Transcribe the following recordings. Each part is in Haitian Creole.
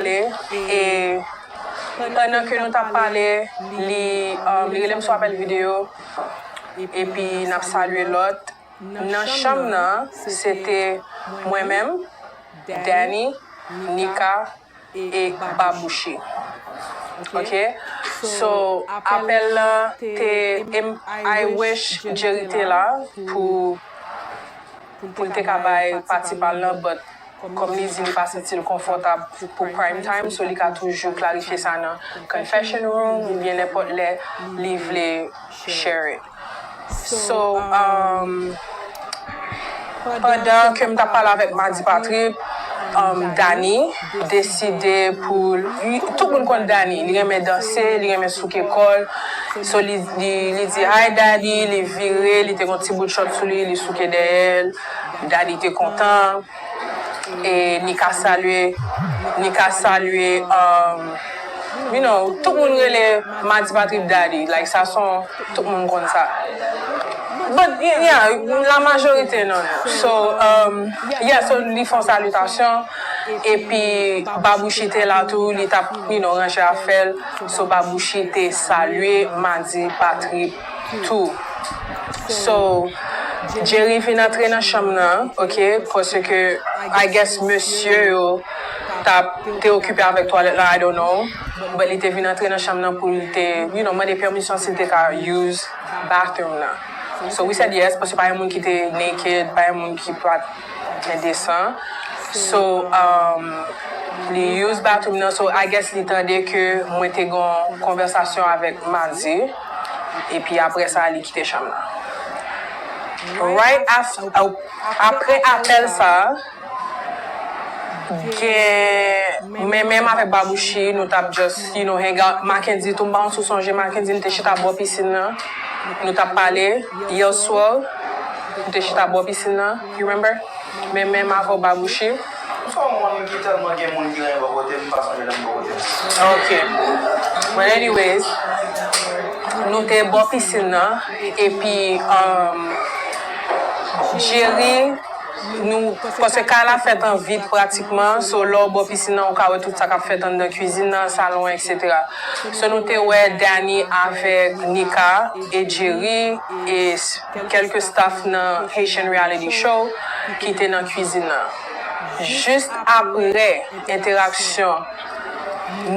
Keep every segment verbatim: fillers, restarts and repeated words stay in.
pale, e pandan ke nou t ap pale, li, um, li rele m sou apèl videyo, epi n ap salye lòt. Nan chanm nan, se te mwen menm, Danny, Nika, e Babouchi. Ok? So, apèl lan te, em, I wish Jerry te la pou, pou l te ka bay pati pa l lan, but kòm li di li pa santi l konfòtab pou prime time, so li ka toujou klarifye sa nan confession room oubyen nenpòt lè li vle share it. So, um, pandan ke m t ap pale avèk Madi Patrick, um, Danny deside pou li, tout moun konn Danny, li renmen danse, li renmen souke kò l. So, li, li, li di, "Hi, Daddy," li vire, li te gon ti bout short sou li, li souke dèyè l. Daddy te kontan. E Nika salye, Nika salye, um, you know, tout moun rele Madi Patrick Daddy. Like, sa son, tout moun konn sa. But, yeah, la majorite nan nou. So, um, yeah, so li fè yon salitasyon. Epi, Babouchi te la tou, li t ap, you know, ranje afè l. So, Babouchi te salye Madi Patrick tou. So, Jerry vin antre nan chanm nan, ok, paske, I guess, mesye yo t ap, te okipe avèk twalèt la, I don't know. But li te vin antre nan chanm nan pou l te, you know, mande pèmisyon si l te ka use bathroom nan. So, we said yes, paske pa yon moun ki te naked, pa yon moun ki pa t endesan. So, um, li use bathroom nan, so I guess li tande ke mwen te gon konvèsasyon avèk Madi, epi apre sa, li kite chanm nan. Right after, apre apèl sa, gen, men menm avèk Babouchi, nou t ap just, you know, hang out. Mackendy tou, m pa konn si w sonje Mackendy, nou te chita bò pisin nan, nou t ap pale, yè swa, nou te chita bò pisin nan, you remember? Men menm avè w Babouchi. Sa w konn ki tèlman gen moun ki renmen bò kote m, m pa sonje lè m bò kote m. Ok. But anyways, nou te bò pisin nan, epi, um, Jerry, nou, paske kay la fèt an vit pratikman, so lè w bò pisin nan, ou ka wè tout sa k ap fèt anndan kwizin nan, salon, et cetera. So nou te wè Danny avèk Nika e Jerry e s-, kèlke staff nan Haitian Reality Show ki te nan kwizin nan. Jis apre entèraksyon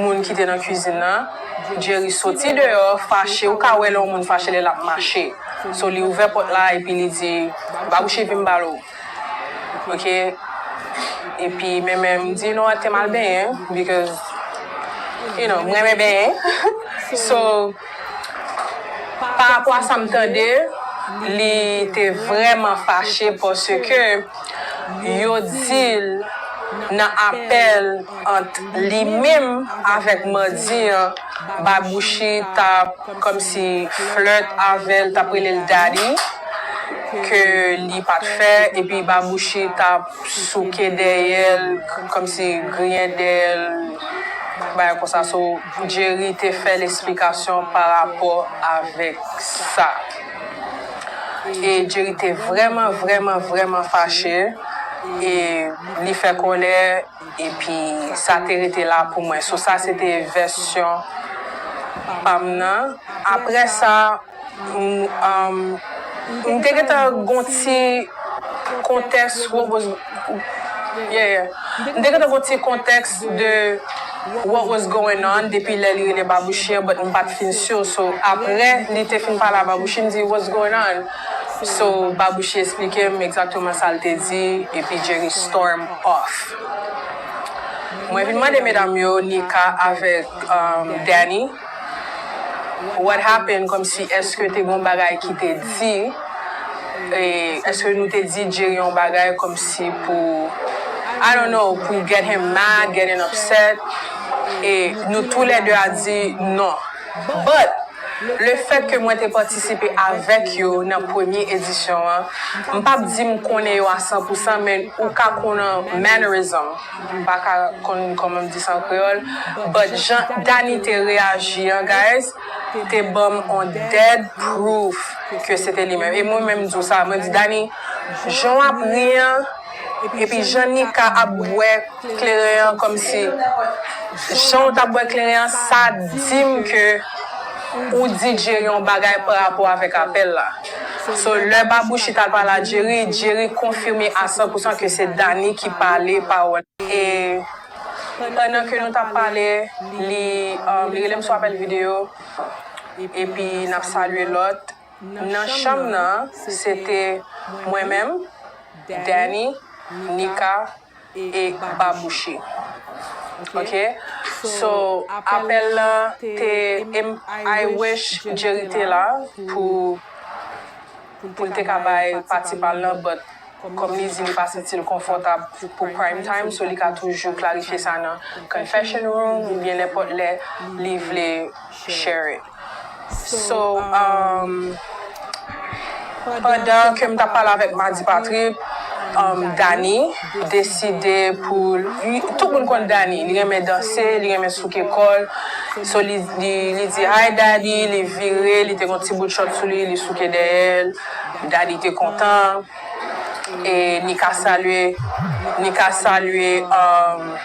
moun ki te nan kwizin nan, Jerry soti deyò, fache, ou ka wè lè yon moun fache lè l ap mache. So, li ouvè pòt la epi li di, "Babouchi, vin m pale w." Ok? Epi, men, men, m di, "You know what, te m al benyen, because, you know, m renmen benyen." So, pa rapò a sa m tande, li te vrèman fache paske yo di l nan apèl ant li menm avèk Madi an, Babouchi t ap kòmsi flirt avè l, t ap rele l daddy, ke li pa t fè, epi Babouchi t ap souke dèyè l, kòmsi griyen dèyè l, bagay konsa. So, Jerry te fè l esplikasyon pa rapò avèk sa. E Jerry te vrèman, vrèman, vrèman fache. E li fè kòlè, epi sa te rete la pou mwen. So, sa se te vèsyon pa m nan. Apre sa, m, um, m te gentan gon ti kontèks, what was, yeah, yeah. M te gentan gon ti kontèks de what was going on depi lè li rele Babouchi an, but m pa t fin sure. So, apre li te fin pale a Babouchi, m di, "What's going on?" So, Babouchi esplike m egzakteman sa l te di, epi Jerry storm off. Mwen vin mande medam yo, Nika avèk, um, Danny, what happened, kòmsi èske te gon bagay ki te di, e èske nou te di Jerry yon bagay kòmsi pou, I don't know, pou get him mad, get him upset, e nou toulède a di non. But, le fèt ke mwen te patisipe avèk yo nan premye edisyon an, m p ap di m konnen yo a san pou san, men ou ka konnen mannerism. M pa ka konn kòman m di sa an kreyòl, but jan Danny te reyaji an, guys, te ban m on dead proof ke se te li menm. E mwen menm m di w sa, mwen di, "Danny, jan w ap ri an, Epi jan Nika ap bwè kleren an kòmsi jan w t ap bwè kleren an, sa di m ke ou di Jerry yon bagay pa rapò avèk apèl la. So, lè Babouchi t al pale a Jerry, Jerry konfime a san pou san ke se Dani ki pale pawòl. E pandan ke nou t ap pale, li, um, li rele m sou apèl videyo, epi n ap salye lòt. Nan chanm nan, se te mwen menm, Dani, Nika, e Babouchi. Ok? So, apèl lan te, em, I wish Jerry te la pou, pou l te ka bay pati pa l lan, but kòm li di li pa santi l konfòtab pou prime time, so li ka toujou klarifye sa nan confession room oubyen nenpòt lè li vle share it. So, um, pandan ke m t ap pale avèk Madi Patrick, um, Dani deside pou li, tout moun konn Dani, li renmen danse, li renmen souke kò l. So, li, li, li di, "Hi, Daddy," li vire, li te gon ti bout short sou li, li souke dèyè l. Daddy te kontan. E Nika salye, Nika salye, um,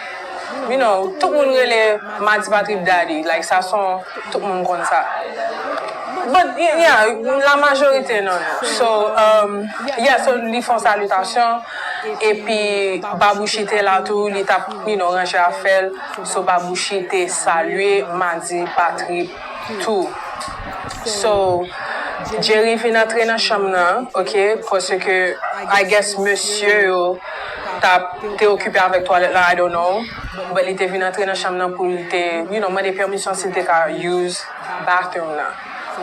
you know, tout moun rele Madi Patrick Daddy, like, sa son, tout moun konn sa. But, yeah, la majorite nan nou. So, um, yeah, so li fè yon salitasyon, epi Babouchi te la tou, li t ap, you know, ranje afè l. So, Babouchi te salye Madi Patrick tou. So, Jerry vin antre nan chanm nan, ok, paske, I guess, mesye yo t ap, te okipe avèk twalèt la, I don't know. But li te vin antre nan chanm nan pou li te, you know, mande pèmisyon si l te ka use bathroom nan.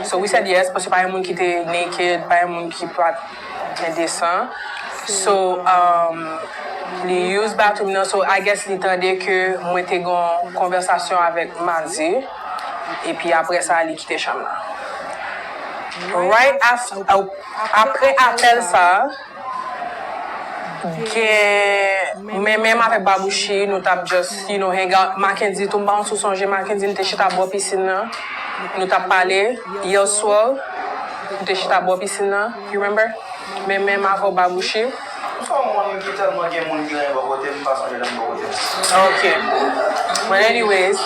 So, we said yes, paske pa yon moun ki te naked, pa yon moun ki pa t endesan. So, um, li use bathroom nan, so I guess li tande ke mwen te gon konvèsasyon avèk Madi, epi apre sa, li kite chanm nan. Right after, apre apèl sa, gen, men menm avèk Babouchi, nou t ap just, you know, hang out. Mackendy tou, m pa konn si w sonje, Mackendy, nou te chita bò pisin nan. Nou t ap pale, yèswa, nou te chita bò pisin nan, you remember? Men menm avè w, Babouchi. Ou se yon moun ki tèlman gen moun ki renmen bò kote m, m pa sonje lè m bò kote m. Ok. But anyways,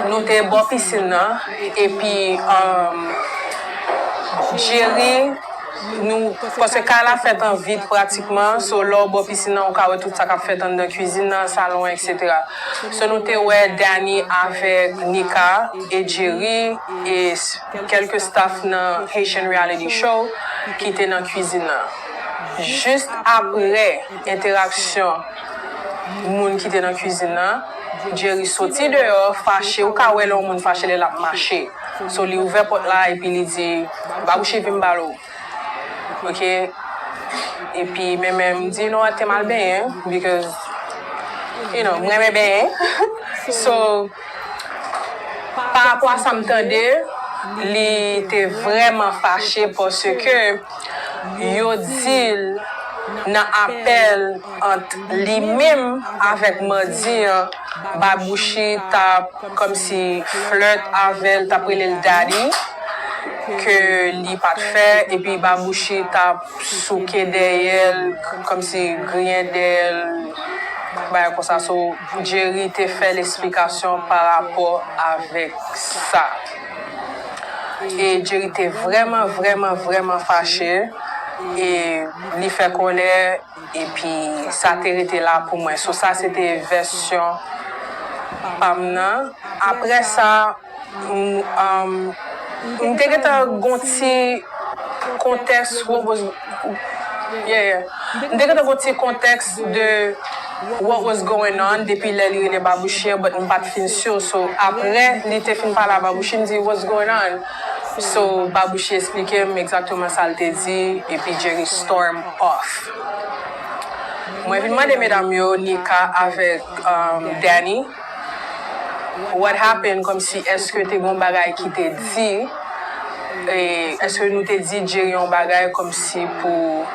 nou te bò pisin nan, epi, um, Jerry, nou, paske kay la fèt an vit pratikman, so lè w bò pisin nan, ou ka wè tout sa k ap fèt anndan kwizin nan, salon, et cetera. So, nou te wè Dani avèk Nika e Jerry e s-, kèlke staff nan Haitian Reality Show ki te nan kwizin nan. Jis apre entèraksyon moun ki te nan kwizin nan, Jerry soti deyò, fache. Ou ka wè lè yon moun fache, lè l ap mache. So, li ouvè pòt la epi li di, "Babouchi, vin m pale w." Ok. Epi, men, men, m di, "You know what, te m al benyen, because, you know, m renmen benyen." So, pa rapò a sa m tande, li te vrèman fache paske yo di l nan apèl ant li menm avèk Madi an, Babouchi t ap kòmsi flirt avè l, t ap rele l daddy, ke li pa t fè, epi Babouchi t ap souke dèyè l, kòmsi griyen dèyè l, bagay konsa. So, Jerry te fè l esplikasyon pa rapò avèk sa. E Jerry te vrèman, vrèman, vrèman fache, e li fè kòlè, epi sa te rete la pou mwen. So, sa se te vèsyon pa m nan. Apre sa, m, um, m te gentan gon ti kontèks, what was, yeah, yeah. M te gentan gon ti kontèks de what was going on depi lè li rele Babouchi an, but m pa t fin sure. So, apre li te fin pale a Babouchi, m di, "What's going on?" So, Babouchi esplike m egzakteman sa l te di, epi Jerry storm off. Mwen vin mande medam yo, Nika avèk, um, Dani, what happened, kòmsi èske te gon bagay ki te di, e èske nou te di Jerry yon bagay kòmsi pou,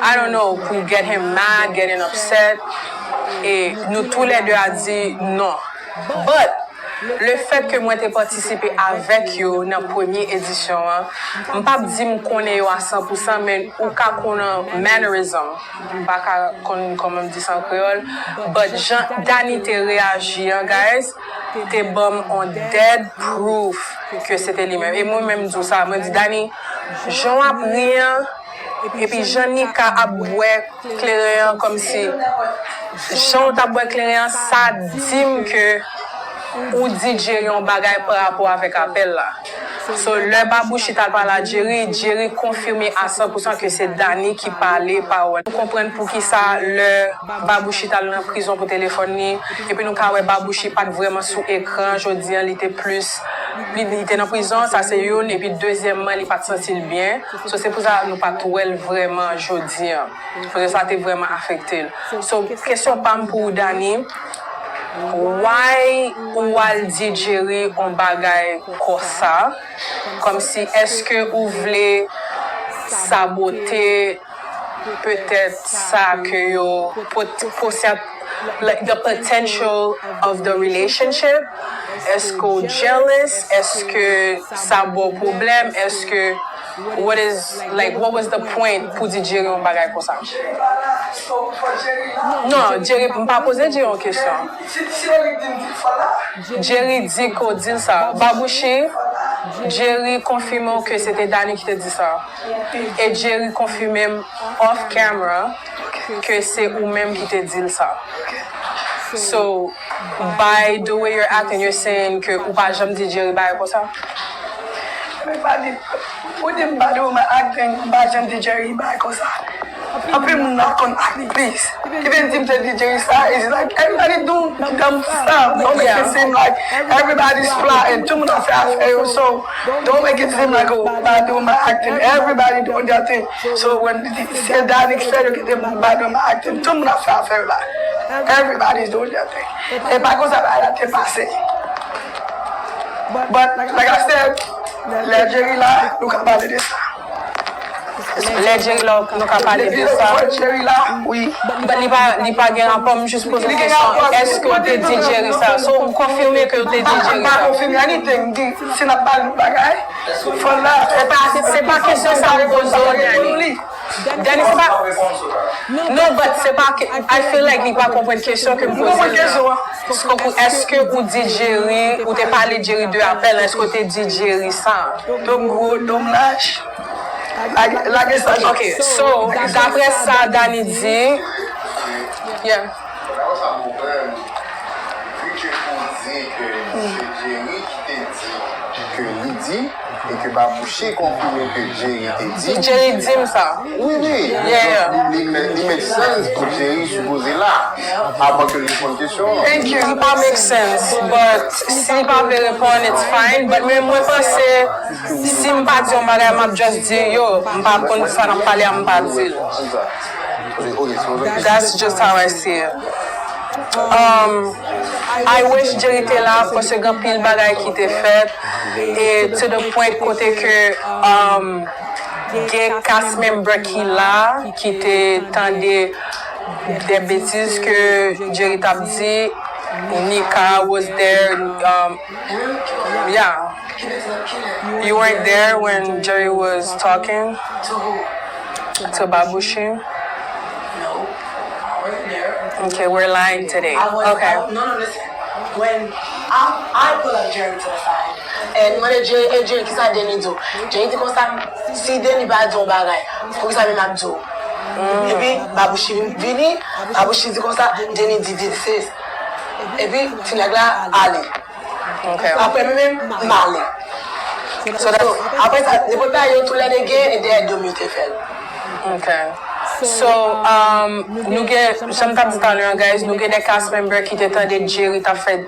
I don't know, pou get him mad, get him upset, e nou toulède a di non. But, Lefètke mwen te patisipe avèk yo nan premye edisyon an, m p ap di m konnen yo a san pou san, men ou ka konnen mannerism. M pa ka konn kòman m di sa an kreyòl, but jan Dani te reyaji an, guys, te ban m on dead proof ke se te li menm. E mwen menm m di w sa, mwen di, Dani, jan w ap ri an, epi jan Nika ap bwè kleren an kòmsi jan w t ap bwè kleren an, sa di m ke ou di Jerry yon bagay pa rapò avèk apèl la. So, lè Babouchi t al pale a Jerry, Jerry konfime a san pou san ke se Dani ki pale pawòl. Nou konprann poukisa lè Babouchi t al nan prizon pou telefòn li, epi nou ka wè Babouchi pa t vrèman sou ekran jodi an, li te plis, li, li te nan prizon, sa se youn, epi dezyèmman, li pa t santi l byen. So, se pou sa nou pa t wè l vrèman jodi an. Paske sa te vrèman afekte l. So, kesyon pa m pou ou, Dani, why ou al di Jerry on bagay konsa? Kòmsi, èske ou vle sabote petèt sa ke yo pot-, posyèt, like, the potential of the relationship? Èske w jealous? Èske sa ba w pwoblèm? Èske, what is, like, what was the point pou di Jerry yon bagay konsa? Non, Jerry, m pa poze Jerry yon kesyon. Jerry di ke w di l sa. Babouchi, Jerry konfime w ke se te Dani ki te di sa. E Jerry konfime m off camera ke se ou menm ki te di l sa. So, by the way you're acting, you're saying ke ou pa janm di Jerry bagay konsa? Mwen pa di, ou di m pa di w mwen acting, m pa janm di Jerry bagay konsa. Anpil moun nan konn act, please. Even di m te di Jerry sa, it's like everybody do them stuff. Don't make it seem like everybody's plotting. Tout moun ap fè afè yo, so don't make it seem like, oh, m pa di w mwen acting. Everybody doing their thing. So when se Dani ki fè yo kite m pa di w mwen acting, tout moun ap fè afè yo la. Everybody's doing their thing. E pa konsa bagay la te pase. But, like I said, lè Jerry la, nou ka pale de sa. Lè Jerry la, nou ka pale de sa. Jerry la, wi. But li pa, li pa gen rapò, m jis poze yon kesyon. Èske w te di Jerry sa? So, m konfime ke w te di Jerry sa. M pa konfime anything, m di, si n ap pale yon bagay, fò la. Se pa, se pa kesyon sa m poze w, Dani. Dani, se pa. Non, but se pa ke, I feel like li pa konprann kesyon ke m poze l la. Èske ou di Jerry, ou te pale Jerry de apèl, èske ou te di Jerry sa? Dom gwo, dom laj. Lage, lage sa. Ok, so, daprè sa Dani di, yeah. Fò ta konprann, vi ke ou di ke se Jerry ki te di ke li di, e ke Babouchi konfime ke Jerry te di. Jerry di m sa. Wi, wi. Yeah, yeah. Li, li, li make sense pou Jerry sipoze la, avan ke l reponn kesyon an. Thank you. Li pa make sense, but si li pa vle reponn, it's fine. But mwen, mwen panse, si m pa di yon bagay, m ap just di, yo, m pa konn sa n ap pale a, m pa di l. That's just how I see it. Um, I wish Jerry te la, paske gen anpil bagay ki te fèt, e to the point kote ke, um, gen cast member ki la, ki te tande de betiz ke Jerry t ap di. Nika was there, um, yeah. You weren't there when Jerry was talking to Babouchi? No, I wasn't there. Okay, we're lying today. I was, okay. I, no, no, listen. When I, I pull up Jerry to the side, and mwen mande Jerry, hey, Jerry, kisa Danny di w? Jerry di konsa, si Danny pa di yon bagay, poukisa menm ap di w? Epi Babouchi vini, Babouchi di konsa, Danny di this, this. Epi ti nèg la ale. Ok. Apre mwen menm, m ale. So, apre sa, nenpòt bagay yo toulède gen, e dèyè do m yo te fè l. Ok. So, um, nou gen, jan m t ap di talè an, guys, nou gen de cast member ki te tande Jerry t ap fè,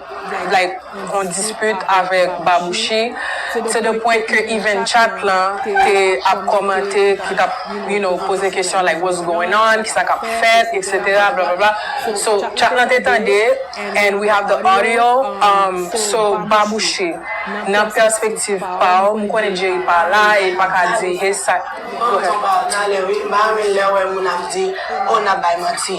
like, yon dispit avèk Babouchi. To the point ke even chat lan te ap kòmante, ki t ap, you know, poze kesyon, like, what's going on, kisa k ap fèt, et cetera, bla, bla, bla. So, chat lan te tande, and we have the audio. Um, so, Babouchi, nan pèspektiv pa w, m konnen Jerry pa la, e l pa ka di, hey, sa. Bon, talè, wi, m pa renmen lè w wè moun ap di, oh, n ap bay manti.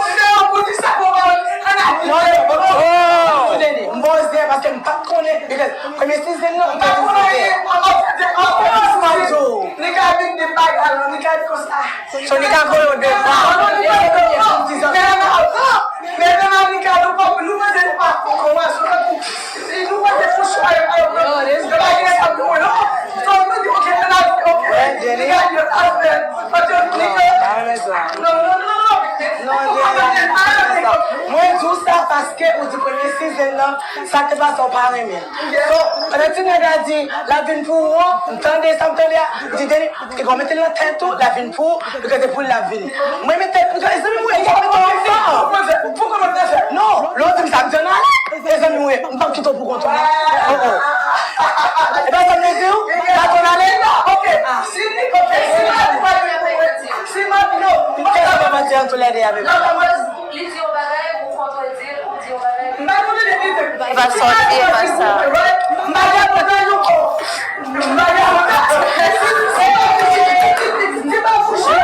Ou te yon kout sa pou mwen. An a di. Non, non, non. M poze paske m pa t konnen. Because premye season nan, m pa t konnen. Nika vin de bagay, Nika di konsa. So Nika voye w devan. Men nan, men nan, Nika, nou pa, nou pa, nou pa, nou pa, nou pa, Mwen di w sa paske ou di premye season nan, sa k te pase w pa renmen. So, pandan ti nèg la di l ap vin pou ou an, m tande sa m tande a, m di Denis, li gon mete l nan tèt ou, l ap vin pou ou, li kite pou l ap vini. Mwen mete l, zanmi mwen, li ap mete w anfòm. Non, lè w di m sa, m di ann ale. E zanmi mwen, m p ap kite w pou kont ou non. Oh, oh. E pa sa m te di w? M ap ann ale. Ok, si li, ok, si li pa di pou mwen di. Si m ap, non, m pa ka fè manti an toulède avè w. Li di yon bagay, ou kontredi l, ou di yon bagay. M pa kontredi l. Li va sòti, li va sa. M pa gen avantaj ankò. M pa gen avantaj. Li pa kouche.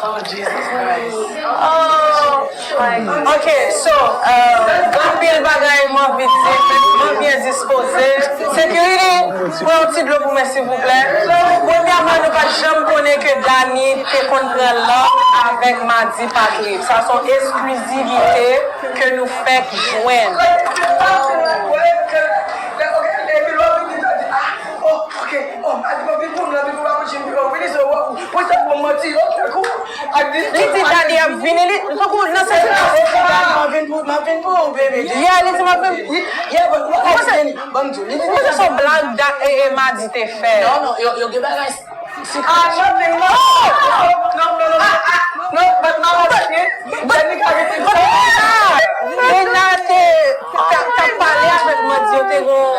Oh, Jesus Christ. Oh. Ok, so, anpil bagay m anvi di, m byen dispoze. Security, pran yon ti dlo pou mwen, silvouplè. Premyèman, nou pa t janm konnen ke Dany te konn pran lòt avèk Madi Patrick. Sa se yon eksklizivite ke nou fèk jwenn. Ok, oh, Madi pa vin pou m, Madi pa vin pou m, Madi pa vin pou m. Li di Dany ap vini, li, tankou nan sans. M ap vin pou, m ap vin pou ou, baby. Yeah, li di m ap vin. Yeah, but what I say, ban m di w, li di. Mwen se yon blag da, e, e Madi te fè. Non, non, yo, yo gen bagay secret. Ah, nothing, no. Non, non, non, non. Ah, ah, non, but mama, Dany ka rete. Lena te, t ap, t ap pale avèk Madi, yo te gon.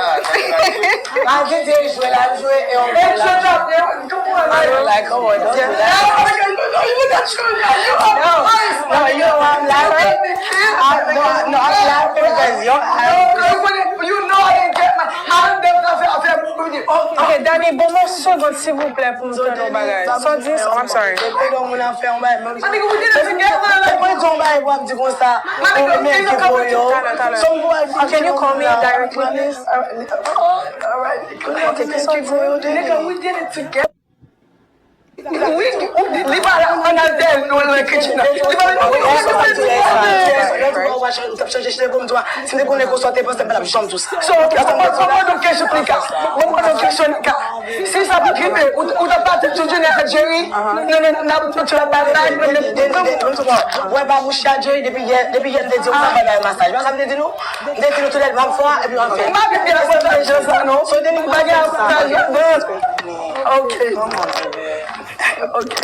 Madi te jwe, l ap jwe, e yon bèl la. I don't like, oh, don't do that. No, no, you know I'm laughing. I'm, no, no, I'm laughing because your eyes. You know I didn't get my, I don't know if I feel, I feel. Ok, Dany, bon, yon segond, silvouplè, pou m tande yon bagay. Sò di, oh, I'm sorry. Mwen di yon bagay pou ap di konsa. Talè, talè. Can you call me directly, please? Ok, thank you. Nigga, we did it together. Wi, li pa la, ann al dèyè l, nou al nan kitchen nan. Li pa la, non, non, non, non, non. Si m te konnen konsa w te panse, m pa t ap janm di w sa. So, ok, ban mwen yon kesyon, Nika. Ban mwen yon kesyon, Nika. Si sa pa t rive, ou, ou t ap pati tou jounen ak Jerry? Non, non, non, n ap tou la pa la. Wè, pa bouch a Jerry, depi yè, depi yè m te di w sa pandan yon masaj. Wè sa m te di nou? M te di nou tou lè m ap fè, epi w ap fè. M pa gen avantaj nan sa, non. M pa gen avantaj ladan. Ok. Ok.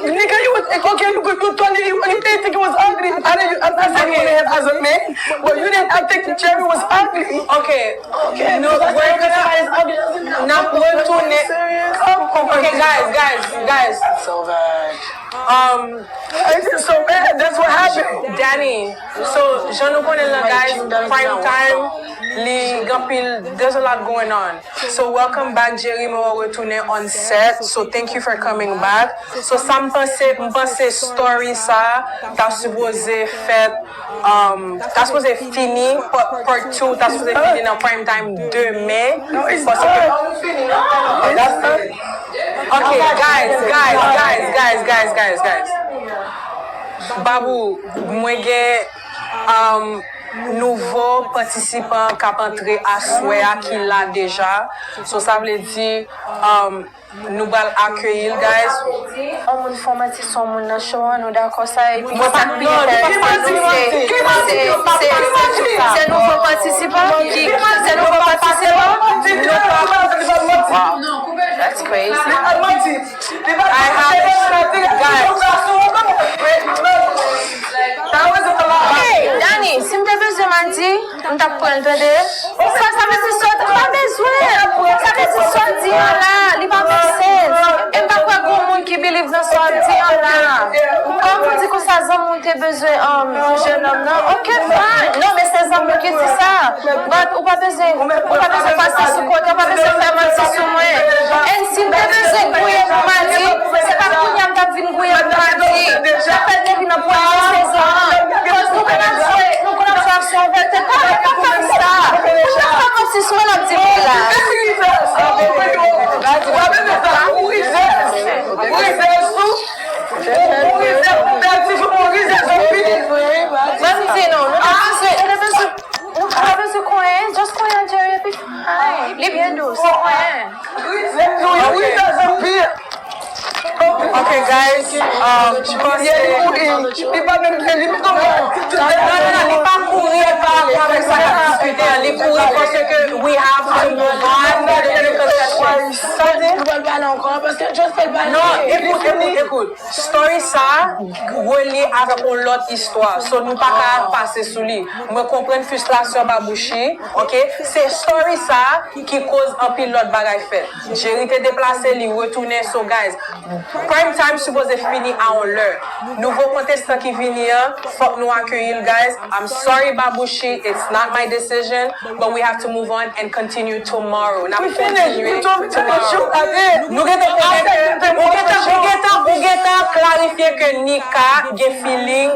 Nigga, you was, okay, you, you told me you, you didn't think it was ugly. I didn't, I'm not saying you didn't have as a man, but you didn't, I think Jerry was ugly. Ok. Ok. No, we're gonna, n ap retounen. Ok, guys, guys, guys. So bad. Um, it's so bad. That's what happened. Dany, so, jan nou konnen l nan, guys, prime time, li gen anpil, there's a lot going on. So, welcome back, Jerry, mwen wè w retounen on set. So, thank you for coming back. So, sa m panse, m panse story sa ta sipoze fèt, um, ta sipoze fini, part, part two ta sipoze fini nan prime time demen. Paske, ok, guys, guys, guys, guys, guys, guys, guys. Babou, mwen gen, um, nouvo patisipan k ap antre aswè a ki la deja. So, sa vle di, um, nou pral akeyi l, guys. Yon moun fè w manti sou yon moun nan show an, nou dakò sa, epi sa k pi enteresan, se, se, se, se nouvo patisipan ki, se nouvo patisipan. Wow, that's crazy. I have, guys. Hey, Dany, si m te bezwen Madi, m t ap pran l, tande. Sa, sa vle di sa w di, m pa bezwen. Sa vle di sa w di an la, li pa make sense. E m pa kwè gon moun ki believe nan sa w di an la. Kòm ou di konsa, zanmi w te bezwen, um, jennonm nan. Ok, fine. Non, men se zanmi w ki di sa. But ou pa bezwen, ou pa bezwen pase sou kote, ou pa bezwen fè manti sou mwen. And si m te bezwen gouye pou Madi, se pa kounye a m t ap vin gouye pou Madi. M t ap fè l depi nan premye sezon an. Cause nou konn ap jwe, nou konn ap jwe ak sou yon verite. Pa, pa fè m sa. Ou pa fè manti sou mwen, l ap di m li la. Ban m di nou, nou te bezwen, nou te bezwen, nou pa bezwen konyen, just konyen Jerry epi fine. Li byen dous, konyen. Rizèz ou ye, rizèz anpil. Li pa menm li menm. Non, non, non, li pa kouri pa avèk sa k ap diskite an. Li kouri paske we have to move on. Sa di? Non, ekout, ekout, ekout. Story sa relye avèk yon lòt istwa. So, nou pa ka pase sou li. Mwen konprann fristrasyon Babouchi, ok? Se story sa ki koz anpil lòt bagay fèt. Jerry te deplase, li retounen. So, guys, Prime time sipoze fini a yon lè. Nouvo kontestan ki vini an, fòk nou akeyi l, guys. I'm sorry, Babouchi, it's not my decision, but we have to move on and continue tomorrow. N ap kontinye tomorrow. Nou gentan konnen ke, ou gentan, ou gentan, ou gentan klarifye ke Nika gen feeling.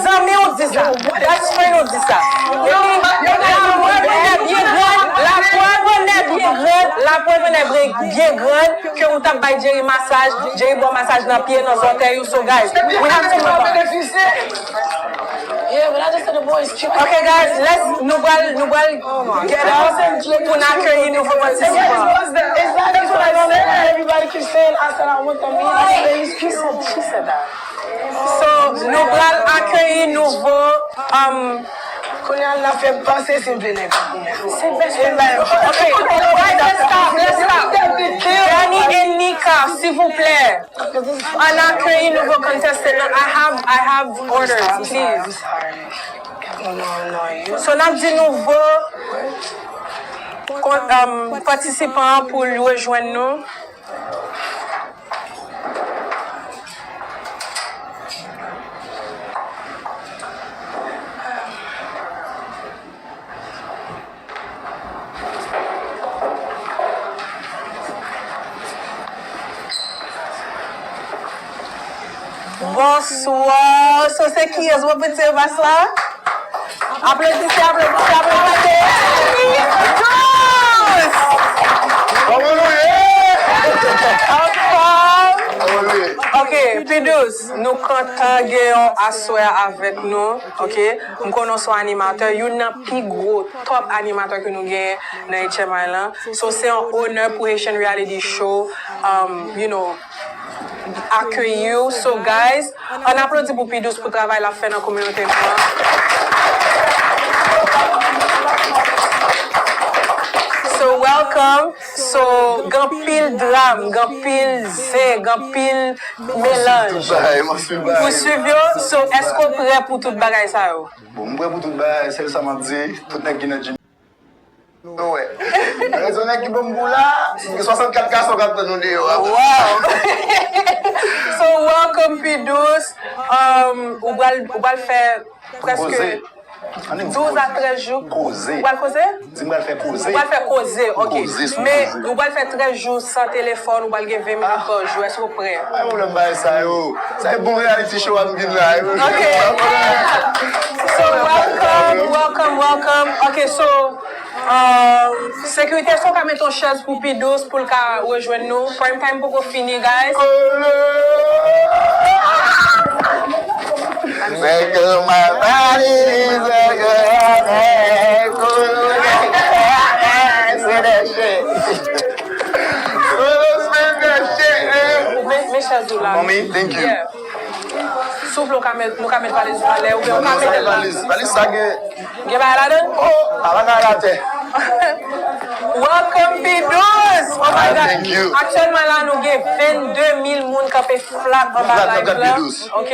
Zanmi w di sa. Best friend w di sa. Epi, laprèv an nèt byen grann, laprèv an nèt byen grann, laprèv an nèt byen grann, ke ou t ap bay Jerry masaj, Jerry ba w masaj nan pye, nan zòtèy ou, so guys, we have to move on. Yeah, but I just said the boys cute. Ok, guys, let's, nou pral, nou pral get up pou n akeyi nouvo patisipan. Exactly, that's what I said. Everybody keep saying, I said I want them. She said that. So, nou pral akeyi nouvo, um, Kounye a, n ap fè m panse si m vle nèg la kounye a. Se bèl. Ok, alright, let's stop, let's stop. Danny and Nika, silvouplè, ann akeyi nouvo contestant lan. I have, I have orders, please. So, n ap di nouvo kon-, um, patisipan an pou l rejwenn nou. Bonswa, so se kiyès w ap retire mas la? Aplodisye, aplodisye, aplodisye. Dous! Kòman nou ye? Anfòm? Kòman nou ye? Ok, P Dous, nou kontan gen w aswè a avèk nou, ok? M konnen w se yon animatè, youn nan pi gwo, top animatè ke nou genyen nan H M I lan. So, se yon onè pou Haitian Reality Show, um, you know, akeyi w. So, guys, ann aplodi pou P Dous pou travay l ap fè nan kominote nou an. So, welcome. So, gen anpil dram, gen anpil zen, gen anpil melanj. Pou swiv yo, so, èske w prè pou tout bagay sa yo? Bon, m prè pou tout bagay, sèl sa m ap di, tout nèg ki nan Jimmy. Ou wè. Rezon nèg ki ban m kou la, si gen swasannkat gason k ap tann nou deyò a. Wow! So, welcome, P Dous. Um, ou pral, ou pral fè prèske douz a trèz jou. Koze. Ou pral koze? Di m pral fè koze. Ou pral fè koze, ok. Men, ou pral fè trèz jou san telefòn, ou pral gen ven minit pa jou. Èske w prè? Pa gen pwoblèm bagay sa yo. Sa e bon reality show a m vin la. Ok. So, welcome, welcome, welcome. Ok, so, um, sekirite, èske w ka mete yon chèz pou P Dous pou l ka rejwenn nou? Prime time poko fini, guys. Nèg, my body, nèg, nèg, se de shit. Men, men chèz ou la. Mommy, thank you. Yeah. Souple, ou ka met, nou ka met valiz ou anlè, oubyen ou ka met l la. Valiz, valiz sa gen. Gen bagay ladan? Oh, pa bagay atè. Welcome, P Dous! Oh my God! Thank you. Aktyèlman la, nou gen vennde mil moun kanpe flat anba live la. Ok?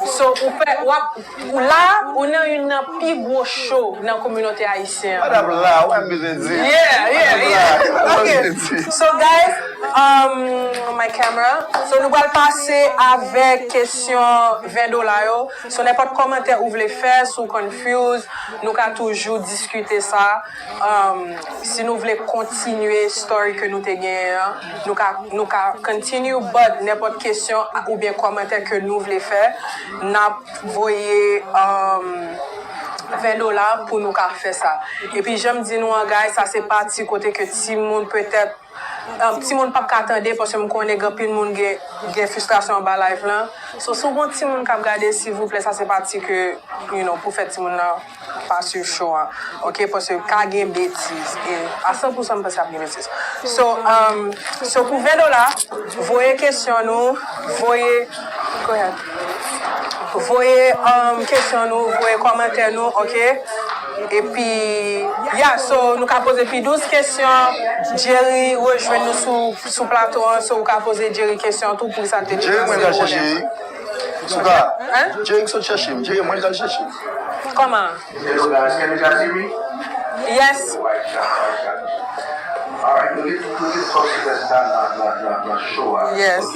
So, ou fè, w ap, ou la, ou nan youn nan pi gwo show nan kominote ayisyen an. What up la? Ou pa bezwen di. Yeah, yeah, yeah. Ok. So, guys, um, my camera. So, nou pral pase avèk kesyon ven dola yo. So, nenpòt kòmantè ou vle fè, si w confuse, nou ka toujou diskite sa. Um, si nou vle kontinye story ke nou te genyen an, nou ka, nou ka continue, but nenpòt kesyon oubyen kòmantè ke nou vle fè, n ap voye, um, ven dola pou nou ka fè sa. Epi, jan m di nou an, guys, sa se pati kote ke timoun petèt Um, timoun p ap ka tande, paske m konnen gen anpil moun gen, gen fristrasyon anba live lan. So, si w gen yon timoun k ap gade, silvouplè, sa se pa ti ke, you know, pou fè timoun nan pa swiv show an. Ok, paske ka gen betiz. E a san pou san, m panse ap gen betiz. So, um, so pou ven dola, voye kesyon nou, voye, go ahead. Voye, um, kesyon nou, voye kòmantè nou, ok? Epi, yeah, so nou ka poze pi douz kesyon. Jerry rejwenn nou sou, sou plato an, so ou ka poze Jerry kesyon tou pou sa te Jerry, mwen pral chèche. Souka. Hein? Jerry sot chèche m. Jerry, mwen pral chèche. Kòman? Hello guys, can you guys hear me? Yes. Alright, nou gen, nou gen kòb sipèsta nan, nan, nan, nan show a. Yes. Ok.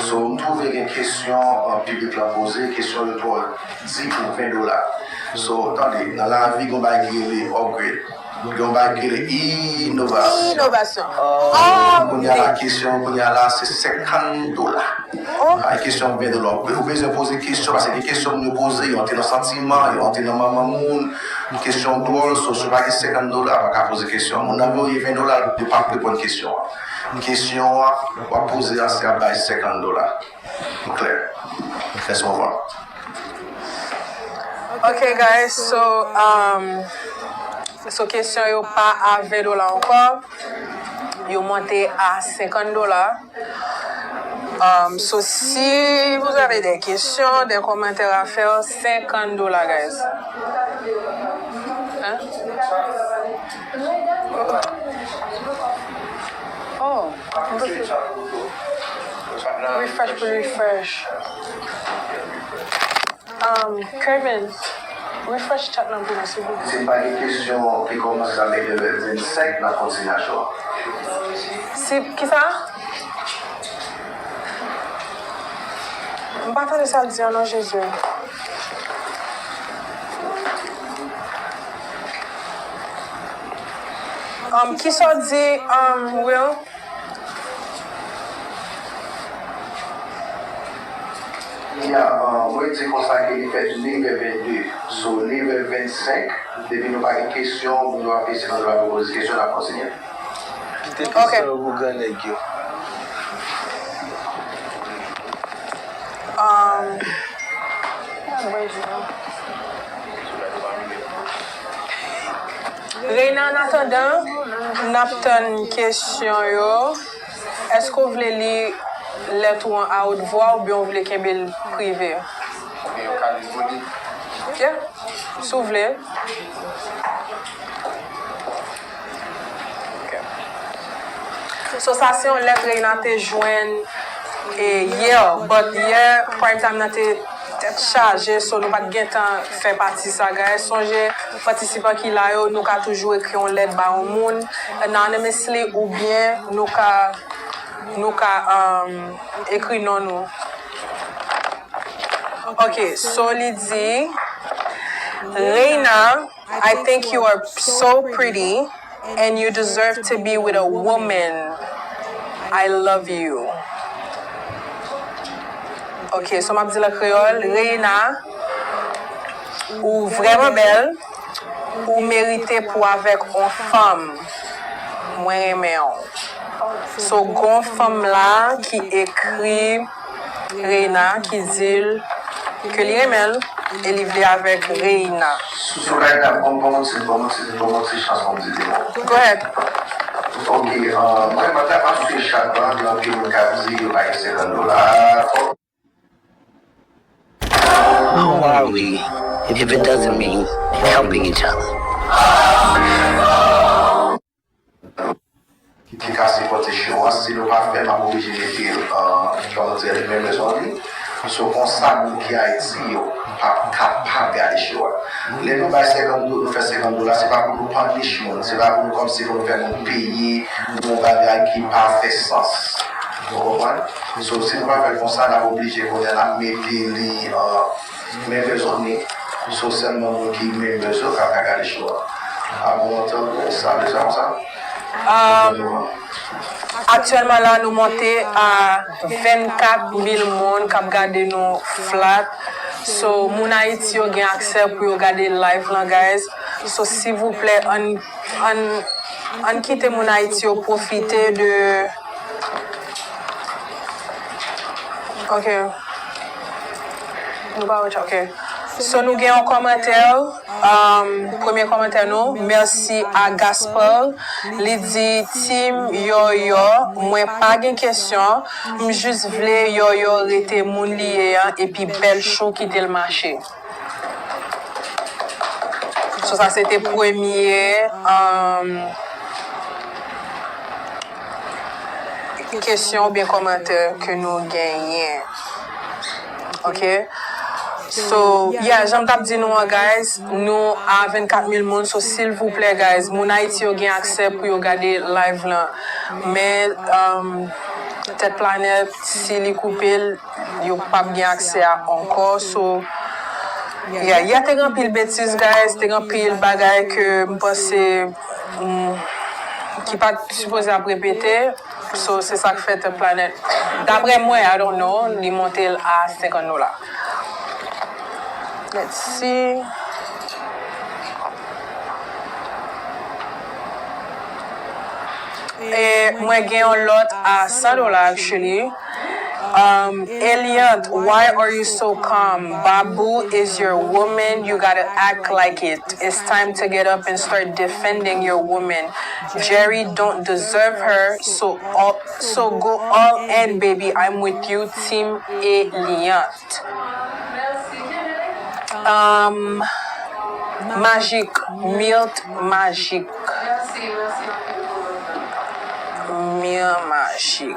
So, m twouve gen kesyon, uh, piblik lan poze, kesyon yo twò di pou ven dola. So, tande, nan lavi, gen yon bagay ki rele upgrade. Gen yon bagay ki rele inovasyon. Inovasyon. Oh, kounye a la, kesyon, kounye a la, se senkant dola. Oh. Pa kesyon ven dola. Ou bezwen poze kesyon, paske gen kesyon moun yo poze, yo antre nan santiman, yo antre nan manman moun. Kesyon dwòl, so, si w pa gen senkant dola, pa ka poze kesyon. Moun nan voye ven dola, yo p ap reponn kesyon an. Kesyon an, w ap poze a, se ap bay senkant dola. Klè. Fè son van. Ok, guys, so, um, so kesyon yo pa a ven dola ankò. Yo monte a senkant dola. Um, so, si vous avez des questions, des commentaires à faire, senkant dola, guys. Hein? Oh, refresh pou refresh. Um, Kevin, refresh chat lan pou mwen, silvouplè. Si n pa gen kesyon ki kòmanse avèk neuf heures vingt-cinq, n ap kontinye a show a. Si, kisa? M pa tande sa l di an non Jezi. Um, kisa w di, um, Will? Ya, uh, mwen di konsa ke li fèt nev è vennde. So, nev è vennsenk, depi nou pa gen kesyon, nou ap eseye nan poze kesyon, n ap kontinye. Kite kesyon yo pou gran nèg yo. Um, Reina, an atandan n ap tann kesyon yo, èske w vle li lèt ou an a wot vwa oubyen w vle kenbe l prive? Oubyen yo ka li pou li? Yeah, si w vle. Ok. So, sa se yon lèt Reina te jwenn, e, yè, but yè, prime time nan te tèt chaje, so nou pa t gen tan fè pati sa, guys. Sonje, patisipan ki la yo, nou ka toujou ekri yon lèt ba yon moun, anonymously, oubyen nou ka, nou ka, um, ekri non nou. Ok, so li di, Reina, I think you are so pretty and you deserve to be with a woman. I love you. Ok, so m ap di l an kreyòl, Reina, ou vrèman bèl, ou merite pou avèk on fanm. Mwen renmen w. So, gon fanm la ki ekri Reina, ki di l ke li renmen l e li vle avèk Reina. Sou, sou Reina, bon, bon, ti, bon, ti, bon, ti chans, bon, ti, bon. Go ahead. Ok, euh, mwen, mwen ta pa sou chat la, gen anpil moun k ap di yo pa gen senkant dola. Why are we if it doesn't mean helping each other? Ki ka sipòte show a, si nou pa fè, m ap oblije mete, euh, kòman di, members only. So, konsa, moun ki Ayiti yo p ap kapab gade show a. Lè nou bay senkant do-, nou fè senkant dola, se pa pou nou punish moun, se pa pou nou kòmsi pou nou fè moun peye pou yon bagay ki pa fè sans. Ou konprann? So, si nou pa fè l konsa, n ap oblije kounye a n ap mete li, euh, members only. So, sèlman moun ki members yo ka, ka gade show a. Apre yon tan, sa deja konsa. Um, aktyèlman la, nou monte a vennkat mil moun k ap gade nou flat. So, moun Ayiti yo gen aksè pou yo gade live lan, guys. So, silvouplè, ann, ann, ann kite moun Ayiti yo pwofite de, ok. Nou pa wè, ok. So, nou gen yon kòmantè. Um, premye kòmantè nou, mèsi a Gaspar. Li di, Team Yoyo, mwen pa gen kesyon. M jis vle Yoyo rete moun li ye an, epi bèl chou kite l mache. So, sa se te premye, um, kesyon oubyen kòmantè ke nou genyen. Ok? So, yeah, jan m t ap di nou an, guys, nou a vennkat mil moun, so silvouplè, guys, moun Ayiti yo gen aksè pou yo gade live lan. Men, um, Tèt Planèt, si li koupe l, yo p ap gen aksè a ankò. So, yeah, yè te gen anpil betiz, guys, te gen anpil bagay ke m panse, mm, ki pa t sipoze ap repete. So, se sa k fè Tèt Planèt, daprè mwen, I don't know, li monte l a senkant dola. Let's see. E mwen gen yon lòt a san dola, actually. Um, Eliant, why are you so calm? Babu is your woman, you gotta act like it. It's time to get up and start defending your woman. Jerry don't deserve her, so all, so go all in, baby. I'm with you, Team Eliant. Um, Magic, Milt Magic. Mil Magic.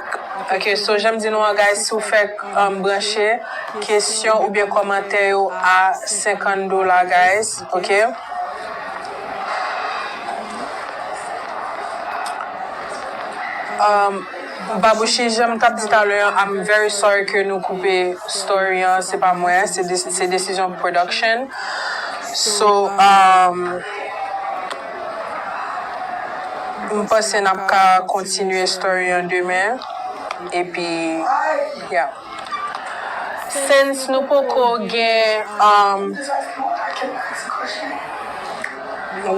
Ok, so jan m di nou an, guys, si w fèk, um, branche, kesyon oubyen kòmantè yo a senkant dola, guys. Ok. Um, Babouchi, jan m t ap di talè an, I'm very sorry ke nou koupe story an, se pa mwen, se de-, se desizyon production. So, um, m panse n ap ka kontinye story an demen. Epi, yeah. Since nou poko gen, um,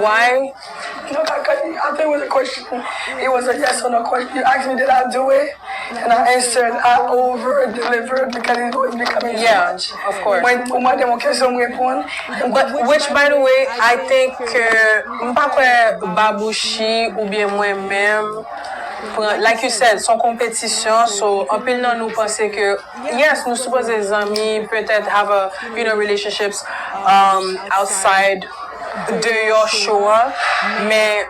why? No, I couldn't. I think it was a question. It was a yes or no question. You asked me, did I do it? And I answered, I over delivered because it was becoming too much. Yeah, of course. Mwen, ou mande mwen kesyon, m reponn. But, which, by the way, I think ke, m pa kwè Babouchi oubyen mwen menm, pran, like you said, se yon konpetisyon, so, anpil nan nou panse ke, yes, nou sipoze zanmi, petèt have a, you know, relationships, um, outside deyò show an, men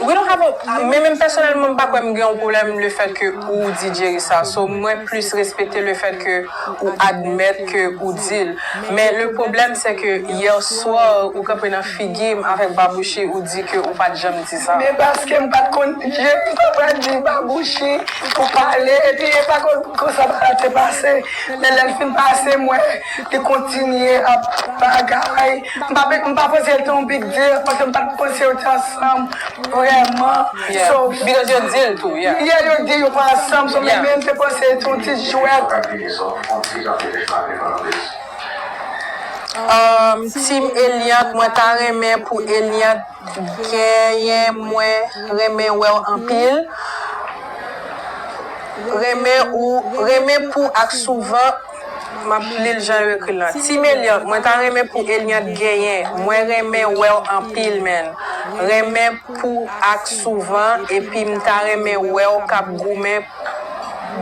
we don't have a, men menm pèsonèlman, m pa kwè m gen yon pwoblèm le fèt ke ou di Jerry sa. So, mwen plis respekte le fèt ke ou admèt ke ou di l. Men le pwoblèm, se ke yè swa, ou kanpe nan figi m avèk Babouchi, ou di ke ou pa t janm di sa. Men paske m pa t konn, je m pa pral di Babouchi pou pale, epi e pa kon, konsa bagay te pase. Men lè l fin pase, m wè li kontinye ap bagay. M pa, m pa panse l te yon big deal, paske m pa t panse yo te ansanm vrèman. Yeah. So, because yo di l tou, yeah. Yeah, yo di yo pa ansanm, so, yeah, men, men m te panse l te yon ti jwèt. Um, Team Eliant, mwen ta renmen pou Eliant genyen, mwen renmen wè w anpil. Renmen ou, renmen pou ak souvan, m ap li l jan yo ekri l lan. Team Eliant, mwen ta renmen pou Eliant genyen. Mwen renmen wè w anpil, man. Renmen pou ak souvan, epi m ta renmen wè w k ap goumen,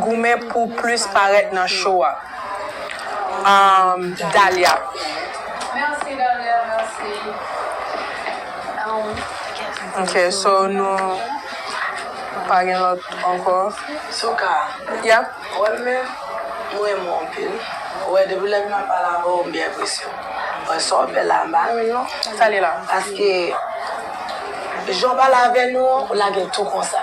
goumen pou plis parèt nan show a. Um, Dalia. Mèsi, Dalia, mèsi. Ok, so nou pa gen lòt ankò. Souka. Yeah. Wè, men, mwen renmen w anpil. Wè, depi lè m ap pale avè w, m byen enpresyon. Wè, sa w fè la, m pa renmen l non. Sa li la? Paske, jan w pale avè nou an, w lage l tou konsa.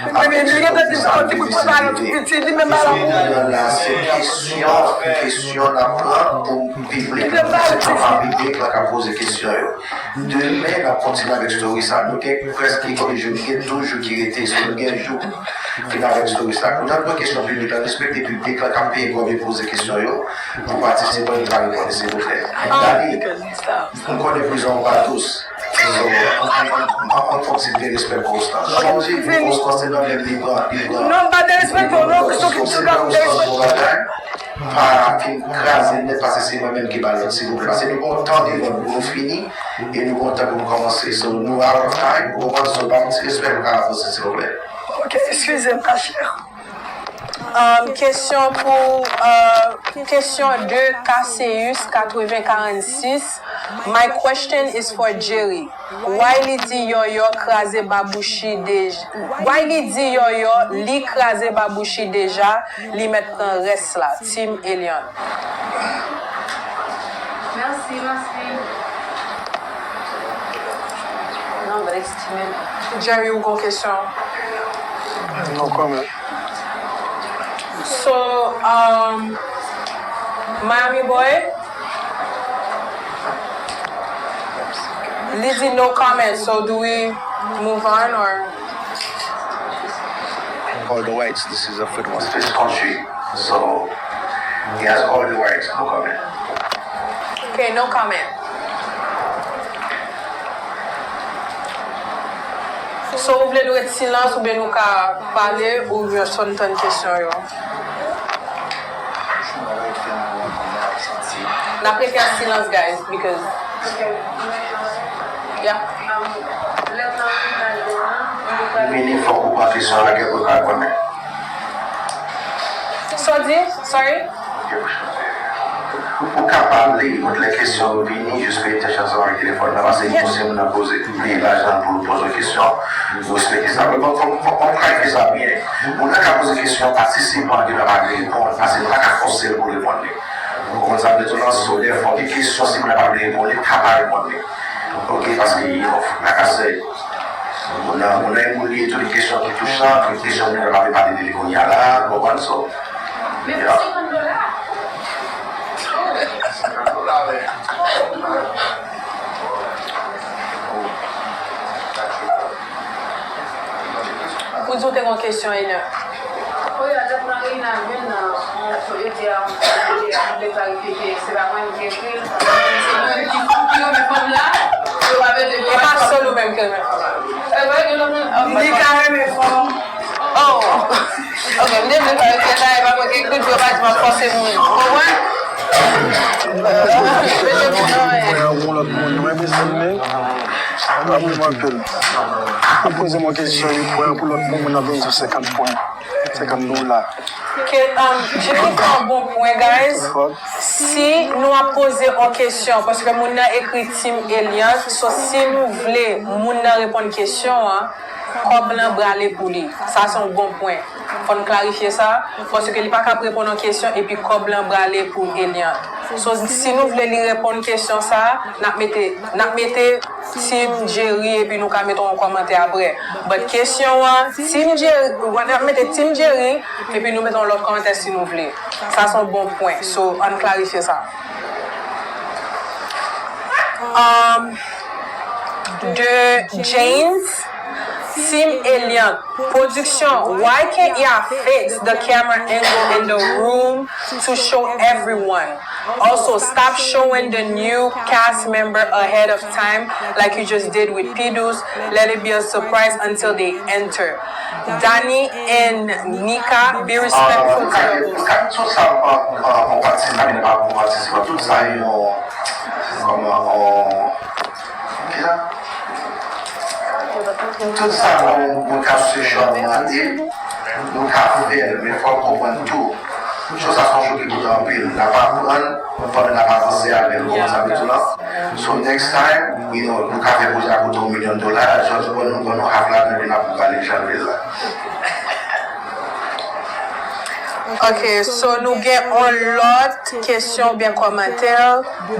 Li gentan di l pran ti kout pwen pa nan tou piti, li menm pa la pou. Nan la, se kesyon, kesyon n ap pran pou piblik la. Se pa piblik la k ap poze kesyon yo. Demen, n ap kontinye avèk story sa. Nou gen prèske de jou, nou gen douz jou ki rete. So, nou gen jou fin avèk story sa. Kounye a, nou pran kesyon piblik la, respekte piblik la k ap peye kòb e poze kesyon yo. Pou patisipan yo ka reponn, silvouplè. Dani, m konnen prizon an pa dous. So, an, an, an, an fòk se de respè pou ou sa. Chonje, pou ou sa, se nan menm li pran, li pran. Non, m pa derespekte w, non, sou ki ti gade. Pa fin kraze nèt, paske se mwen menm ki ba lòd, silvouplè. Paske nou gon tan de lòd pou nou fini, e nou gon tan pou nou kòmanse. So, nou out of time, ou konprann? So, ba m ti respè, nou ka avanse, silvouplè. Ok, eskize m, ma chère. Um, kesyon pou, uh, kesyon de Cassius katreven karannsis. My question is for Jerry. Why li di Yòyò kraze babouchi deja? Why li di Yòyò li kraze babouchi deja? Li mèt pran rès la. Team Eliante. Mèsi, mèsi. Non, but it's too many. Jerry, ou gon kesyon? No comment. So, um, Miami boy, li di no comment, so do we move on or? All the whites, this is a football. This country, so he has all the rights, no comment. Okay, no comment. So, ou vle nou ret silans oubyen nou ka pale oubyen sot tann kesyon yo? N ap rete an silans, guys, because, yeah. Vini, fòk ou pran kesyon la, gen pou ka konnen. Sa w di? Sorry? Ou ka pale, lè kesyon yo vini, jis peye atansyon avèk telefòn nan, paske li poze moun nan poze, li lajan pou l poze kesyon, nou respekte sa. Men bon, fòk, fòk, fòk nou klarifiye sa byen. Moun nan ka poze kesyon, patisipan an gen dwa pa vle reponn, paske nou pa ka fòse l pou l reponn li. Ou konprann sa m vle di w lan? So, dèfwa, gen kesyon, si moun nan pa vle reponn li, pa, pa reponn li. Ok, paske, you know, like I said, moun nan, moun nan e moun li ye tou, li kesyon ki touchan, li kesyon moun nan pa vle pale de li kounye a la, ou konprann? So, yeah. Ou di w te gen yon kesyon, Eliante. Wi, atèt nan Rina vin nan, yo di a, yo di a, yo vle klarifye ke se pa mwen ki ekri l, se mwen ki, ki renmen fanm la, yo pa vle di. E pa sèl ou menm ki renmen fanm la. Li ka renmen fanm. Oh! Ok, m te vle klarifye sa, e pa mwen ki ekri l, pou yo pa di m ap fòse moun. Konprann? Mwen ak yon lòt moun, mwen bezwen li. Li pa bezwen anpil. Ou poze m yon kesyon, li pran pou lòt moun, moun nan bezwen senkant pwen. Senkant dola. Ke, um, Jerry fè yon bon pwen, guys. Si nou ap poze yon kesyon, paske moun nan ekri Team Eliante, so si nou vle moun nan reponn kesyon an, kòb lan brale pou li. Sa se yon bon pwen. Fò n klarifye sa, paske li pa ka ap reponn yon kesyon epi kòb lan brale pou Eliante. So, si nou vle li reponn kesyon sa, n ap mete, n ap mete Team Jerry epi nou ka mete yon kòmantè apre. But kesyon an, Team Jerry, n ap mete Team Jerry epi nou mete yon lòt kòmantè si nou vle. Sa se yon bon pwen. So, ann klarifye sa. Um, de James. Team Eliante, production, why can't y'all fix the camera angle in the room to show everyone? Also, stop showing the new cast member ahead of time like you just did with P Dous. Let it be a surprise until they enter. Danny and Nika, be respectful to your host. Tout sa, yon, yon, yon, yon, yon, Tout sa nou, nou ka sesyon nou mande, nou ka fè l, men fò n konprann tou. Cho sa se yon cho ki koute anpil. N ap aprann, pandan n ap avanse avè l, w konprann sa m vle di w la? So, next time, we know, nou ka fè pwojè a koute yon milyon dola, just ban nou, ban nou half ladan, epi n ap gade jan l ye la. Ok, so nou gen yon lòt kesyon oubyen kòmantè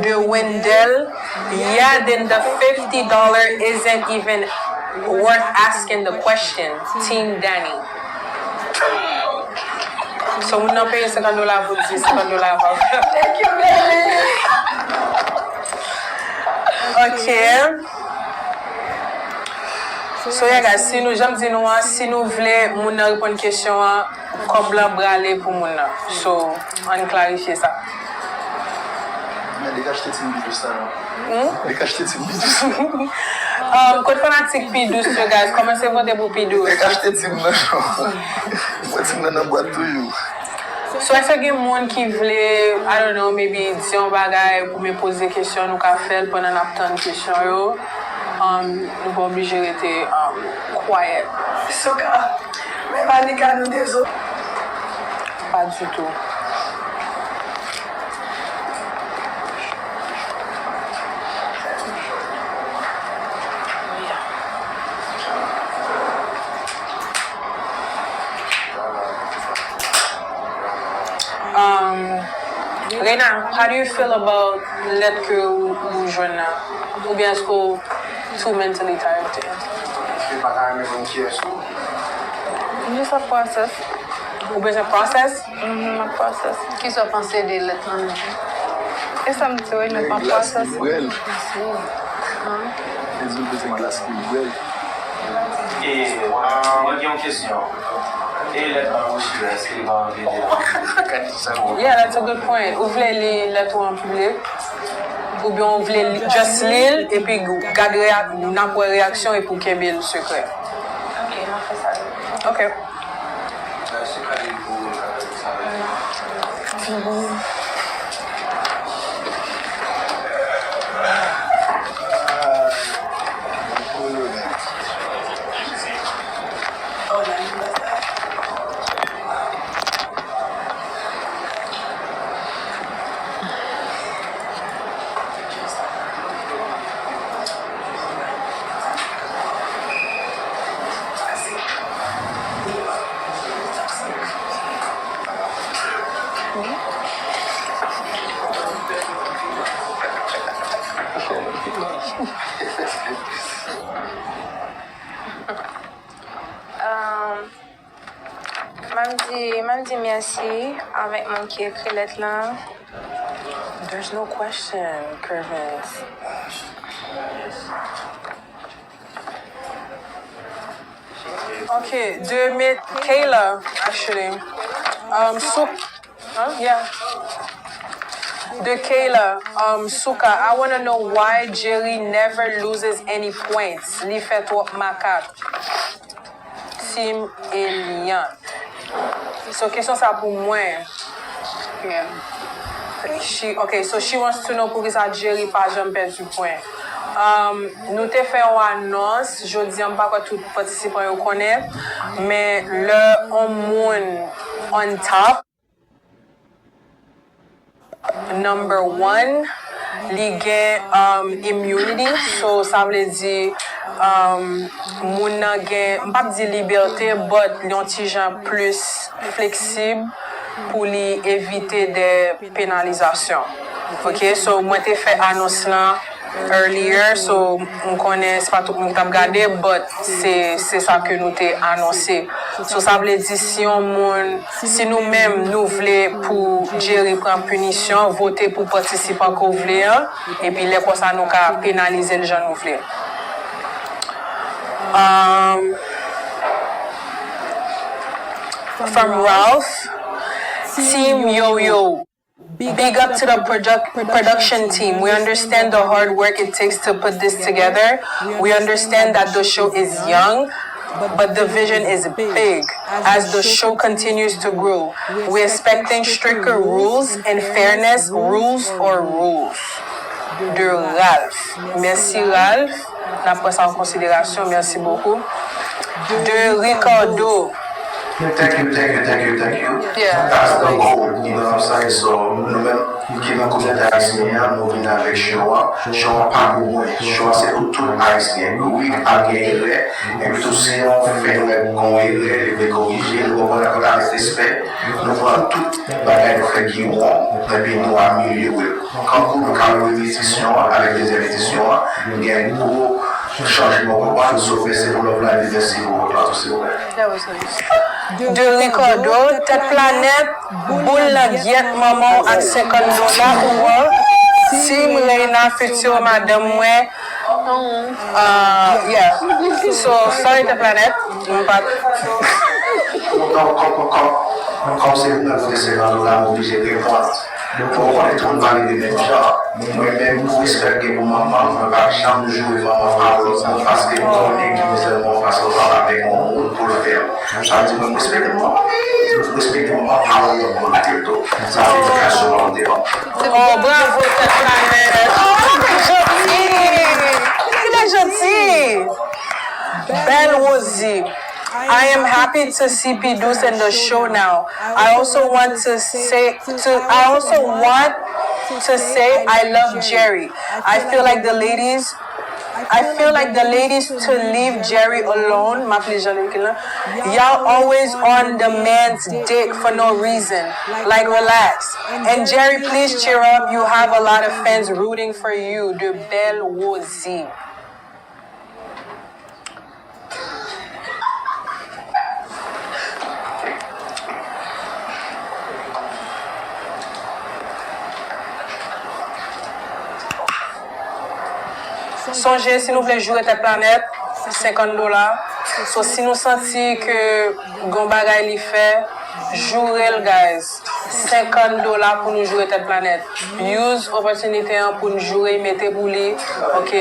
de Wendell. Yeah, then the fifty dollar isn't even worth asking the question. Team Danny. So, moun nan peye senkant dola pou di senkant dola pa. Thank you, baby. Ok. So, yeah, guys, si nou, jan m di nou an, si nou vle moun nan reponn kesyon an, kòb lan brale pou moun nan. So, ann klarifye sa. Men li ka achte Team P Dous la, non? Hmm? Li ka achte Team P Dous la. Um, kot fanatik P Dous yo, guys? Kòmanse vote pou P Dous. Li ka achte Team nan, non? Mwen Team nan nan bwat toujou. So, èske gen moun ki vle, I don't know, maybe di yon bagay oubyen poze kesyon, nou ka fè l pandan n ap tann kesyon yo? Um, nou pa oblije rete, um, quiet. Soka, men Manika, nou dezole. Pa ditou. Um, Reina, how do you feel about lèt ke ou, ou jwenn nan? Oubyen èske w too mentally tired to answer? Èske pa ta renmen konn kiyès ou? M just a process. Ou bezwen process? Mhm, m ap process. Kisa w panse de lèt lan menm? E sa m di w, nou pa process. Li di w bezwen glas pou l bwè l. E, mwen gen yon kesyon. E lèt Anwochile, èske li pa anvi li? Yeah, that's a good point. Ou vle li lèt ou an piblik? Oubyen ou vle li, just li l, epi gad reyak-, n ap wè reyaksyon epi w kenbe l sekrè? Ok, n ap fè sa. Ok. Um, M ap di, m ap di mèsi avèk moun ki ekri lèt lan. There's no question, Kervens. Ok, de Kayla, actually. Um, sou, huh? Yeah. De Kayla, um, Souka, I wanna know why Jerry never loses any points. Li fè twòp makak. Team Eliante. So, kesyon sa pou mwen. Yeah. She, ok, so she wants to know poukisa Jerry pa janm pèdi pwen. Um, nou te fè yon anons, jodi a m pa kwè tout patisipan yo konnen, men lè yon moun on top, number one, li gen, um, immunity, so sa vle di, um, moun nan gen, m p ap di libète, but li yon ti jan plis fleksib pou li evite de penalizasyon. Ok, so mwen te fè anons lan earlier, so m konnen se pa tout moun ki t ap gade, but se, se sa ke nou te anonse. So sa vle di si yon moun, si nou menm nou vle pou Jerry pran pinisyon, vote pou patisipan ke w vle an, epi lè konsa nou ka penalize l jan nou vle. Um, from Ralph, Team Yo Yo. Big up to the product, production team. We understand the hard work it takes to put this together. We understand that the show is young, but the vision is big. As the show continues to grow, we're expecting stricter rules and fairness, rules or rules. De Ralph. Mèsi, Ralph. N ap pran sa an konsiderasyon. Mèsi bokou. De Ricardo. Thank you, thank you, thank you, thank you. Yeah. That's the goal, you know what I'm saying? So, nou menm ki nan kominote ayisyen an, nou vin avèk show a. Show a pa pou mwen. Show a se pou tout Ayisyen. Wi, ap gen erè. Epi tou, si yon fè erè, gon erè, li vle korije, nou konprann, konprann avèk respè. Nou pran tout bagay nou fè ki wrong, epi nou amelyore l. Kankou nou ka wè edisyon an, avèk dezyèm edisyon an, gen gwo chanjman, w konprann? So, mèsi pou love la, epi mèsi pou vòt la tou, silvouplè. That was nice. De Ricardo, Tèt Planèt, boul nan gyèt manman w ak senkant dola ou an. Team Reina, futur madanm mwen. Uh, yeah. So, sorry, Tèt Planèt. Mwen pa t. Kòm, kòm, kòm, kòm, kòm se ou menm ki te senkant dola, m oblije reponn. Bon, ou konnen tout moun valide menm jan. Mwen menm, pou respè m gen pou manman m, mwen p ap janm joure manman m a lòt moun, paske m konnen ki mizè manman m pase ansanm avèk yon moun pou l fè l. Sa vle di mwen, m respekte manman m, anpil, m respekte manman m a lòt moun anpil tou. Sa se edikasyon manman m te ban m. Oh, bravo, Tèt Planèt. Oh, trè janti. Trè janti. Bèl Rosie. I am happy to see P Douce in the show now. I also want to say to I also want to say I love Jerry. I feel like the ladies I feel like the ladies to leave Jerry alone. M ap li jan li ekri l lan. Y'all always on the man's dick for no reason. Like, relax. And Jerry, please cheer up. You have a lot of fans rooting for you. De Belle Rosie. Sonje, si nou vle joure Tèt Planèt, senkant dola. So, si nou santi ke gon bagay li fè, joure l, guys. Senkant dola pou nou joure Tèt Planèt. Use opòtinite an pou n joure, mete pou li. Ok.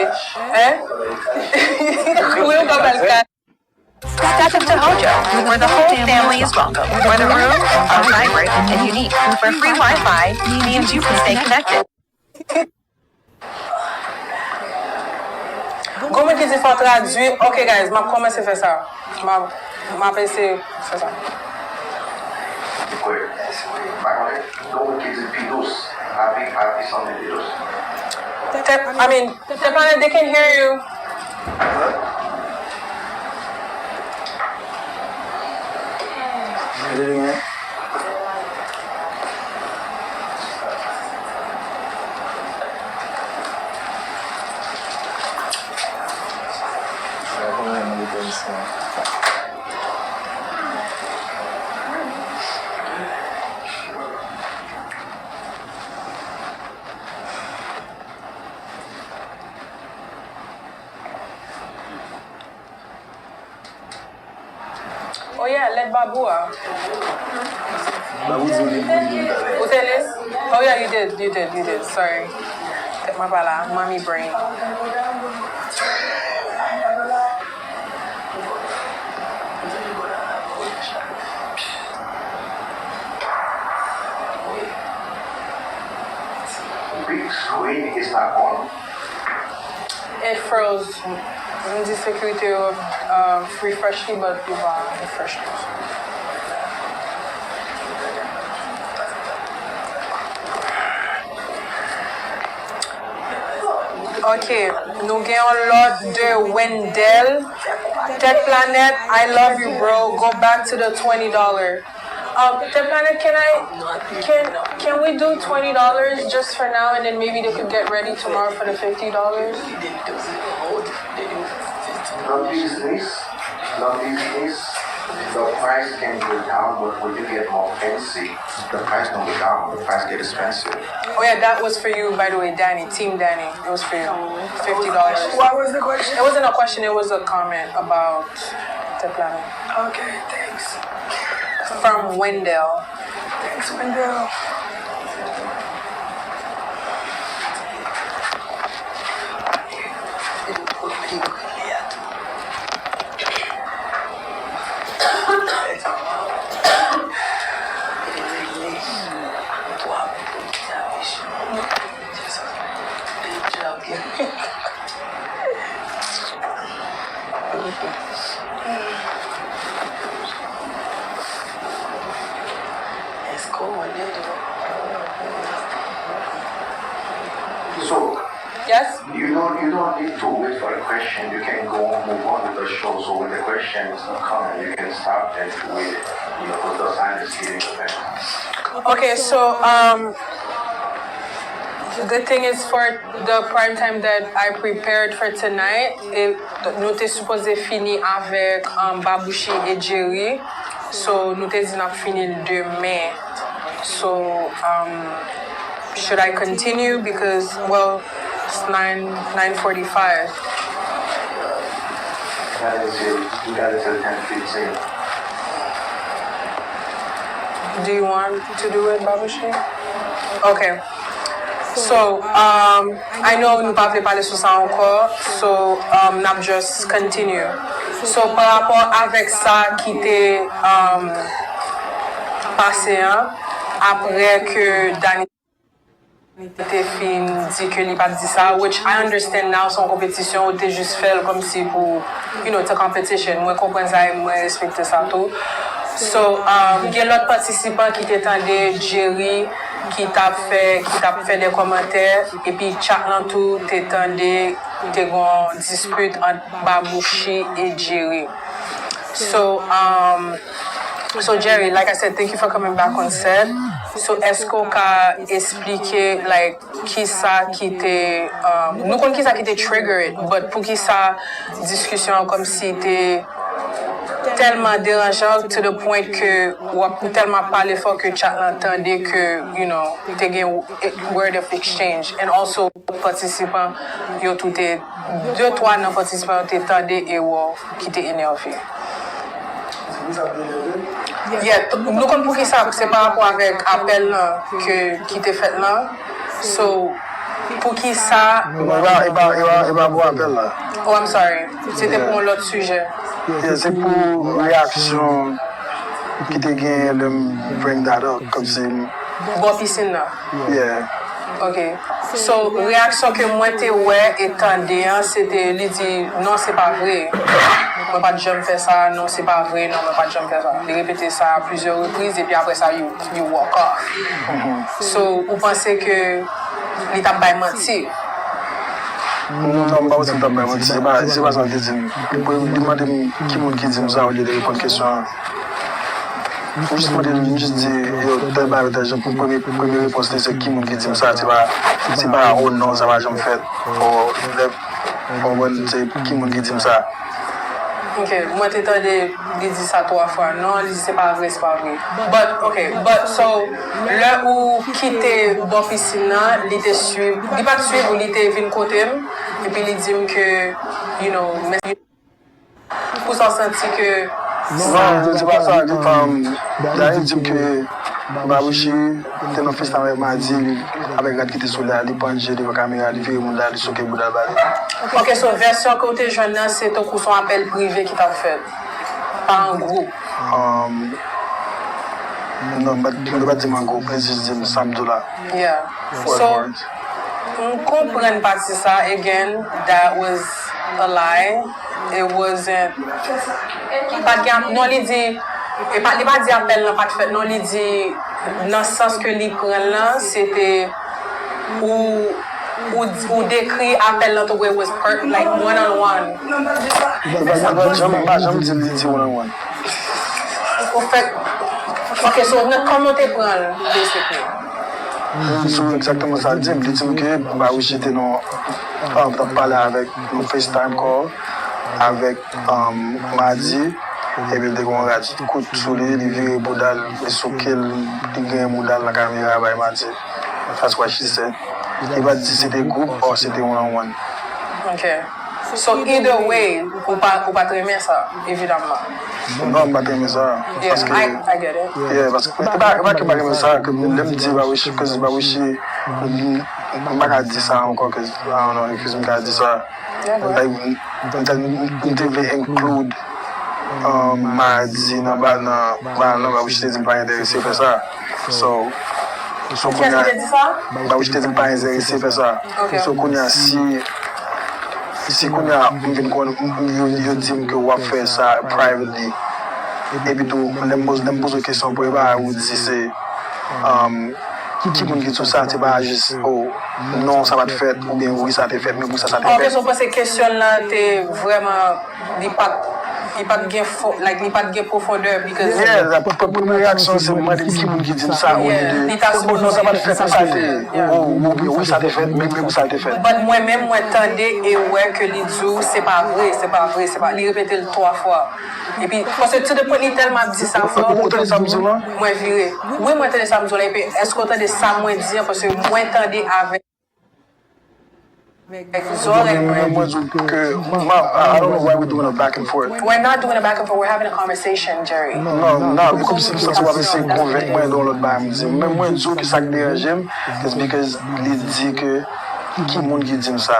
Hein? Wi, ou ka ba l kat. Step into Hojo, where the whole family is welcome, where the rooms are vibrant and unique, where free Wi-Fi means you can stay connected. Gon moun ki di fò tradui. Ok, guys, m ap kòmanse fè sa. M ap, m ap eseye fè sa. Wi, m pa konnen. Gon moun ki di pi dous. Happy, happy Sunday, pi dous. Tèt, I mean, Tèt Planèt, they can hear you. Oh yeah, lèt Babou a. Babou di w li, li, li. Ou te li? Oh yeah, you did, you did, you did. Sorry. Tèt mwen pa la. Mommy brain. Big screen is not on. It froze. M di sekirite yo, uh, refresh li, but li pa refresh li. Ok, nou gen yon lòt de Wendell. Tèt Planèt, I love you, bro. Go back to the twenty dollar. Um, Tèt Planèt, can I, can, can we do twenty dollars just for now, and then maybe they could get ready tomorrow for the fifty dollars? Nan biznis, nan biznis, the price can go down, but when you get more fancy, the price don't go down, the price get expensive. Oh yeah, that was for you, by the way, Danny, Team Danny. It was for you. Fifty dollars. What was the question? It wasn't a question, it was a comment about Tèt Planèt. Okay, thanks. From Wendell. Thanks, Wendell. So, yes? You don't, you don't need to wait for a question. You can go on, move on with the show. So when the question is not coming, you can stop and wait. You know, because the sign is giving the time. Okay, so um, the thing is for the prime time that I prepared for tonight, it, nou te sipoze fini avèk um, Babouchi e Jerry. So nou te di n ap fini l demen. So um, should I continue? Because, well, it's nine, nine forty-five. That is it. You got it till ten fifteen. Do you want to do it, Babouchi? Okay. So, um, I know nou pa vle pale sou sa ankò, so um, n ap just continue. So, pa rapò avèk sa ki te um, pase an, apre ke Dani te fin di ke li pa t di sa, which I understand now, se yon konpetisyon, ou te jis fè l kòmsi pou, you know, it's a competition. Mwen konprann sa e mwen respekte sa tou. So, um, gen lòt patisipan ki te tande Jerry ki t ap fè, ki t ap fè de kòmantè, epi chat lan tou te tande te gen yon dispit ant Babouchi e Jerry. So, um, so Jerry, like I said, thank you for coming back on set. So, èske w ka esplike, like, kisa ki te, um, nou konn kisa ki te trigger it, but poukisa diskisyon an kòmsi te tèlman deranjan to the point ke w ap ou tèlman pale fò ke chat lan tande ke, you know, te gen word of exchange, and also patisipan yo tou te, de twa nan patisipan yo te tande e wè w ki te enève. Yeah, nou konn poukisa, se pa rapò avèk apèl lan ke ki te fèt lan. So, poukisa? Non, e pa, e pa, e pa, e pa pou apèl la. Oh, I'm sorry. Se te pou yon lòt sijè. Yeah, se pou reyaksyon ki te genyen lè m bring that up, kòmsi. Bò pisin nan. Yeah. Ok. So, reyaksyon ke mwen te wè e tande an, se te, li di, non, se pa vre. Mwen pa t janm fè sa, non, se pa vre, non, mwen pa t janm fè sa. Li repete sa a plizyè repriz, epi apre sa, you, you walk off. So, ou panse ke li t ap bay manti? Non, non, m pa panse m t ap bay manti. Se pa, se pa sa l te di m. Li mande m ki moun ki di m sa olye de reponn kesyon an. M jis mande l, m jis di, yo, tèl bagay, tèl jan, pou premye, premye repons li, se ki moun ki di m sa, se pa, se pa, oh non, sa pa janm fèt, oh, lè, w konprann, se ki moun ki di m sa. Ok, mwen te tande li di sa twa fwa, non, li di se pa vre, se pa vre. But, ok, but, so, lè ou kite bò pisin nan, li te swiv, li pa t swiv ou, li te vin kote m, epi li di m ke, you know, men Pou sa w santi ke. Non, se pa sa. Dani di m ke Babouchi te nan FaceTime avèk Madi, li, avèk rad ki te sou li a, li pran je devan kamera, li vire moun la, li souke bouda l ba li. Ok, so vèsyon ke w te jwenn nan, se tankou se yon apèl prive ki t ap fèt, pa an gwoup. Non, m pa t, yo pa t di m an gwoup, li jis di m sa m di w la. Yeah. So, m konprann pati sa, again, that was a lie. It wasn't, pa t gen, non, li di, e pa, li pa di apèl lan pa t fèt, non, li di, nan sans ke li pran l lan, se te ou, ou, ou dekri apèl lan tankou it was per, like, one on one. Li pa, li pa janm, li pa janm di li di one on one. Ou fèk, ok, so, nan kòman w te pran l, basically? Se egzakteman sa l di m. Li di m ke Babouchi te nan, um, t ap pale avèk, nan FaceTime call avèk, um, Madi, epi l te gen yon rad kout sou li, li vire bouda l, li souke l, li genyen bouda l nan kamera bay Madi. That's what she said. Li pa t di se te gwoup or se te one on one. Ok. So, either way, ou pa, ou pa t renmen sa, evidamman. Non, m pa t renmen sa. Yeah, Paske, I, I get it. yeah, paske, e pa, e pa ke m pa t renmen sa, ke lè m di Babushi, cause Babushi, m, m pa ka di sa ankò, cause, I don't know, cause m ka di sa. Like, m, m te, m te vle include um, Madi nan ba nan ba nan Babushi te di m pa enterese fè sa. So, so Kiyès ki kounye te di sa? Babushi te di m pa enterese fè sa. So kounye a si si kounye a m vin konn m- m- yo, yo di m ke w ap fè sa privately. Epi tou lè m poze lè m poze w kesyon pou e ba ou di se um, ki moun ki di w sa, se pa jis oh non sa pa t fèt oubyen wi sa te fèt men pou sa sa te Ok, fèt. So w panse kesyon lan te vrèman li pa t li pa t gen fo, like li pa t gen pwofondè because Yeah, la premye reaksyon se mwen ki moun ki di m sa ou Yeah, li ta bon non sa pa t fèt sa te oh wi sa te fèt men men pou sa te fèt. But mwen menm mwen tande e wè ke li di w se pa vre, se pa vre, se pa li repete l twa fwa. Epi paske to the point li tèlman ap di sa fò. Ou tande sa m di w lan? Mwen vire. Wi mwen tande sa m di w lan epi èske w tande sa mwen di an paske mwen tande avèk zòrèy mwen. Mwen di w ke I don't know why we doing a back and forth. We're not doing a back and forth, we're having a conversation, Jerry. Non, non, e kòmsi m santi w ap eseye konvenk mwen de yon lòt bagay m di. Men mwen di w ke sa k deranje m, it's because li di ke ki moun ki di m sa.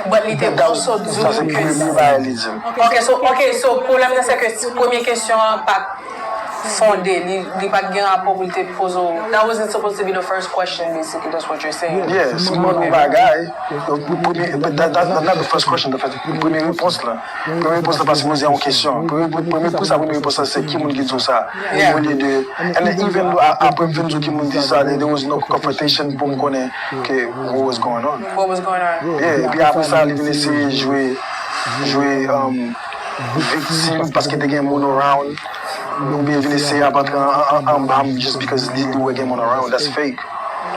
But li te also di Sa se w ke premye bagay li di m. Ok, so, ok, so pwoblèm nan se ke premye kesyon an pa t fonde, li, li pa t gen rapò pou l te poze w. That wasn't supposed to be the first question, basically, that's what you're saying. Yeah, si m mande yon bagay, premye, that, that, that's not the first question, the first, premye repons la. Premye repons la pa sipoze yon kesyon. Premye, premye pou sa, premye repons la se ki moun ki di w sa. Olye de, and then even though a- apre m vin di w ki moun di sa, there was no confrontation pou m konnen ke what was going on. What was going on? Yeah, epi apre sa, li vin eseye jwe, jwe um, viktim paske te gen moun around. Oubyen vin eseye ap antre an- an- anba m just because li li wè gen moun around. That's fake.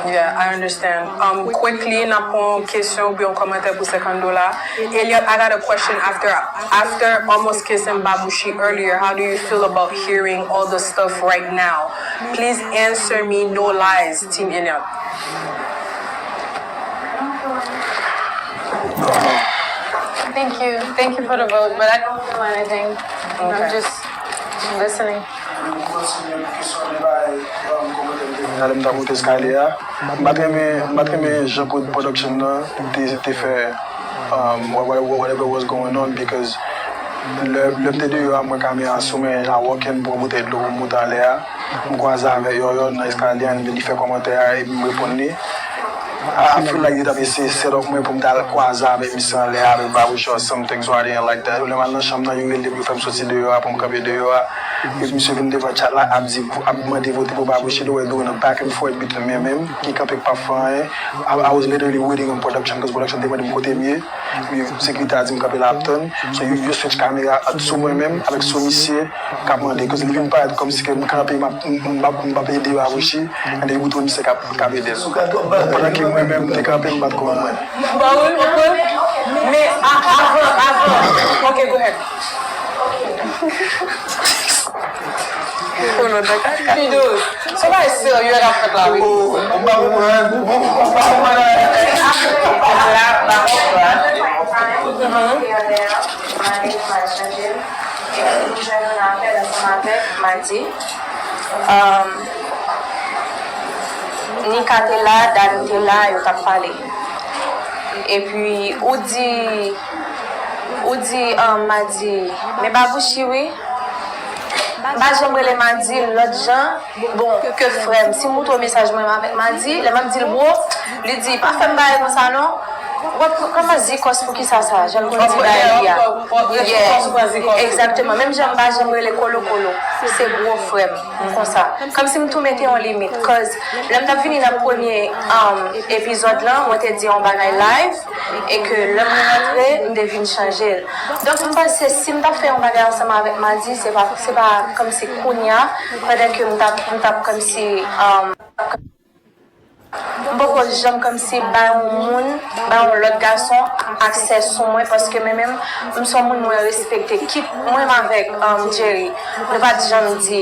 Yeah, I understand. Um, quickly, n ap pran kesyon oubyen yon kòmantè pou senkant dola. Elliot, I got a question after after almost kissing Babushi earlier. How do you feel about hearing all the stuff right now? Please answer me, no lies, Team Elliot. Thank you. Thank you for the vote, but I don't feel anything. I'm just listening. Lè m t ap monte eskalye a, m pa t renmen m pa t renmen jan Production nan te te fè um, whatever was going on because lè lè m te deyò a mwen kamera sou mwen a walking pou yon boutèy dlo pou m monte anlè a. M kwaze avèk Yòyò nan eskalye a li fè kòmantè a epi m reponn li. I feel like li t ap eseye set up mwen pou m t al kwaze avèk misye anlè a avèk Babushi or something, so I didn't like that. Lè m al nan chanm nan yo rele m yo fè m soti deyò a pou m kanpe deyò a. Epi misye vin devan chat la ap di ap mande vote pou Babushi, they were doing a back and forth between men menm ki kanpe k pa fè anyen. I, I was literally waiting on Production cause Production te mande m kote m ye. Epi sekirite a di m kanpe la ap tann. So yo, yo switch kamera ant sou mwen menm avèk sou misye k ap mande. Cause li vin parèt kòmsi ke m kanpe m ap m ap m ap ede Babushi. And then yo montre misye k ap k ap ede l. Pandan ke mwen menm m te kanpe m pa t konprann mwen. Ba wi, ou konprann? Men a- avan, avan. Ok, go ahead. Pido, se yon bagay serye n ap fè la wi. Mwen jwenn yon apèl ansanm avèk Madi. Um, Nika te la, Dani te la, yo t ap pale. Epi ou di, ou di um, Madi, men Babushi wi. M pa janm rele Madi lòt jan. Bon, ke frè m, si m montre w mesaj mwen avèk Madi, lè m ap di l bro, li di pa fè m bagay konsa non. Wap pran zikòs poukisa sa, jan l konn di bagay li a. Yeah, egzakteman. Menm jan m pa janm rele Kolo Kolo, se gwo frè m, m konsa. Kòmsi m tou mete yon limit, cause lè m t ap vini nan premye um, epizòd lan, mwen te di yon bagay live, e ke lè mwen rantre, m te vin chanje l. Donk, m panse si m t ap fè yon bagay ansanm avèk Madi, se pa, se pa kòmsi kounya, pandan ke m t ap, m t ap kòmsi, um, m poko janm kòmsi bay yon moun, bay yon lòt gason aksè sou mwen, paske mwen menm, m se yon moun mwen respekte. Kit mwen menm avèk um, Jerry, nou pa t janm di,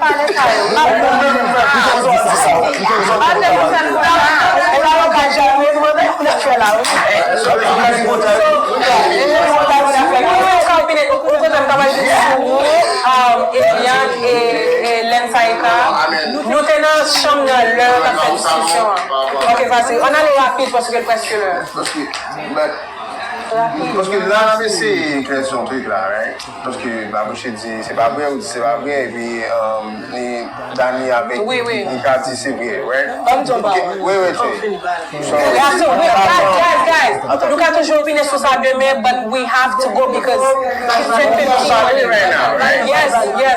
pale sa yo. Atè pou sèl pou la. E pa lokal Jan Louis, mwen menm, mwen fè la, wi. Ou konnen m ta pale sou, um, Eliane e, e Lensaika. Nou te nan chanm nan lè yo t ap fè diskisyon an. Ok, fasil. Ann ale rapid paske l prèske lè. Paske, but, paske la, n ap eseye klèsi yon trik la, right? Paske Babouche di se pa vre, ou di se pa vre, epi, um, ni Dani avèk Nika di se vre, right? Ban m di yon pawòl. Wi, wi, cheri. So, guys, guys, guys, nou ka toujou opine sou sa demen, but we have to go because it's ten fifteen. Yes, yes,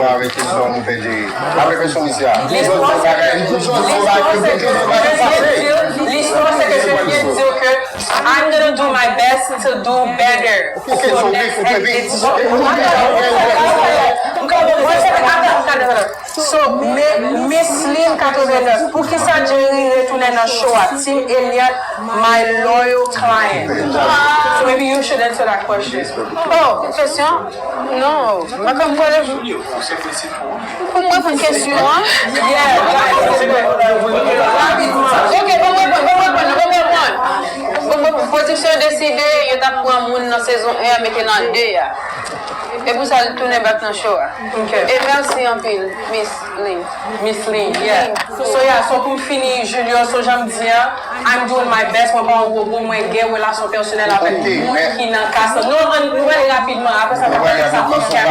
rapò avèk kesyon nou fè jere. Apre kesyon misye a. Listwa se ke, listwa se ke je viens de dire, listwa se ke je viens de dire que I'm gonna do my best to do better. So next edition. So, Miss Lynn katrevennèf, poukisa Jerry retounen nan show a? Team Eliante, my loyal client. So maybe you should answer that question. Oh, kesyon? Non, mwen pa konn pale. Pou mwen reponn kesyon an? Yeah. Rapidman. Ok, bon, bon, bon, bon, bon, bon, bon. Bon, bon, bon. Pwodiksyon deside yo t ap pran moun nan sezon en an mete nan de a. E pou sa l tounen back nan show a. Ok. E mèsi anpil, Miss Lynn. Miss Lynn, yeah. So, yeah, so pou m fini, Julio, so jan m di an, I'm doing my best, mwen pa yon wobo, mwen gen relasyon pèsonèl avèk moun ki nan kas lan. Non, ann, nou pale rapidman, apre sa, nou pale sa podcast.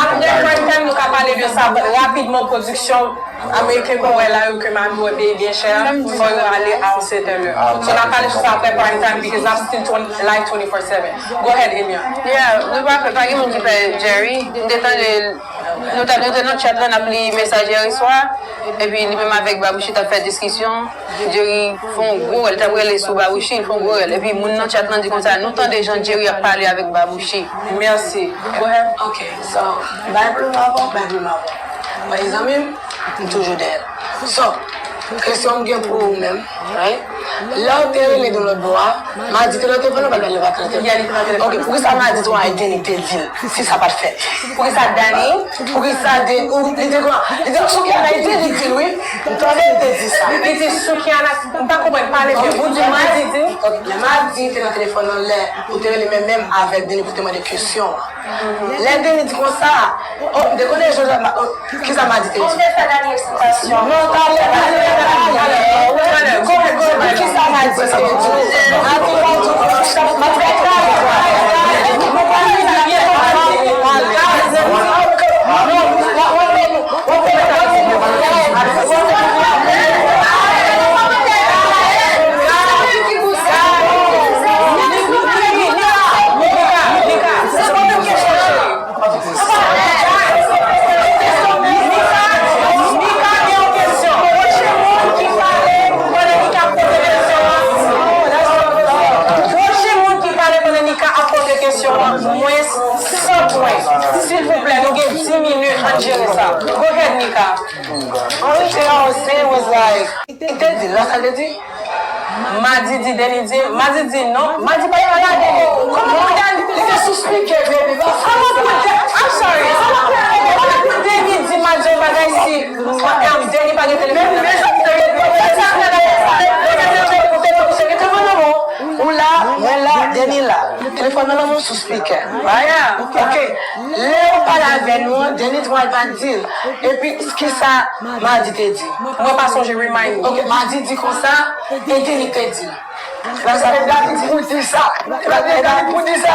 Apre prime time, nou ka pale de sa rapidman, pwodiksyon. Ameriken pa wè la yo ke mami wè peyi byen chè a, fò yo ale a yon sètèn lè. So n a pale sou sa apre prime time because n ap still twenty, live twenty-four seven. Go ahead, Emia. Yeah, nou pa, pa gen moun ki pè Jerry. M te tande, nou ta, nou te nan chat la, n ap li mesaj yè swa. Epi li menm avèk Babouchi t ap fè diskisyon. Jerry fè yon gwo rèl, t ap rele sou Babouchi, li fè yon gwo rèl. Epi moun nan chat lan di konsa, nou tande jan Jerry ap pale avèk Babouchi. Mèsi. Go ahead. Ok, so, bay pwoblèm avè w, bay pwoblèm avè w. Mezanmi, m toujou dèyè l. So, kesyon m gen pou ou menm, right? Lè w te rele nou lòt bò a, Madi te nan telefòn nan, pa t nan telefòn nan? Ok, poukisa Madi te wè Denis te di l, si sa pa t fèt? Poukisa Dani? Poukisa de, ou, li te kòman? Li te Soukiana, li te di l, wi. M tande l te di sa. Li di Soukiana, m pa konprann, pale byen. Ou di Madi di? Ok, lè Madi te nan telefòn nan, lè ou te rele menm menm avèk Denis pou te mande kesyon an. Lè Denis di konsa, oh, m te konnen Joseph, oh, kisa Madi te di? Ou vle fè Dani eksplitasyon? Non, talè, talè, talè, talè. Go ahead, go ahead, Madi. Kisa Madi te di? Madi pa di konsa, Madi pa di konsa. Pwochen moun ki pale pandan Nika ap poze kesyon an, mwens san pwen. Silvouplè, nou gen dis minit, ann jere sa. Go ahead, Nika. Only thing I was saying was like, li te di, la sa l te di? Madi di, Denis di, Madi di non. Madi pa t pale a Denis. Kòman pou Denis? Li te sou speaker, baby. Kòman pou Denis? I'm sorry. Kòman pou Denis di Madi yon bagay si, um, Denis pa gen telefòn nan men l? Ou la, mwen la, Denis la. Telefòn nan nan men w sou speaker, right? Yeah. Ok. Lè w pale avè nou an, Denis pral pa di l. Epi, kisa Madi te di? Mwen pa sonje, remind me. Ok, Madi di konsa, e Denis te di. Epa se Dani pou di sa. Epa se Dani pou di sa.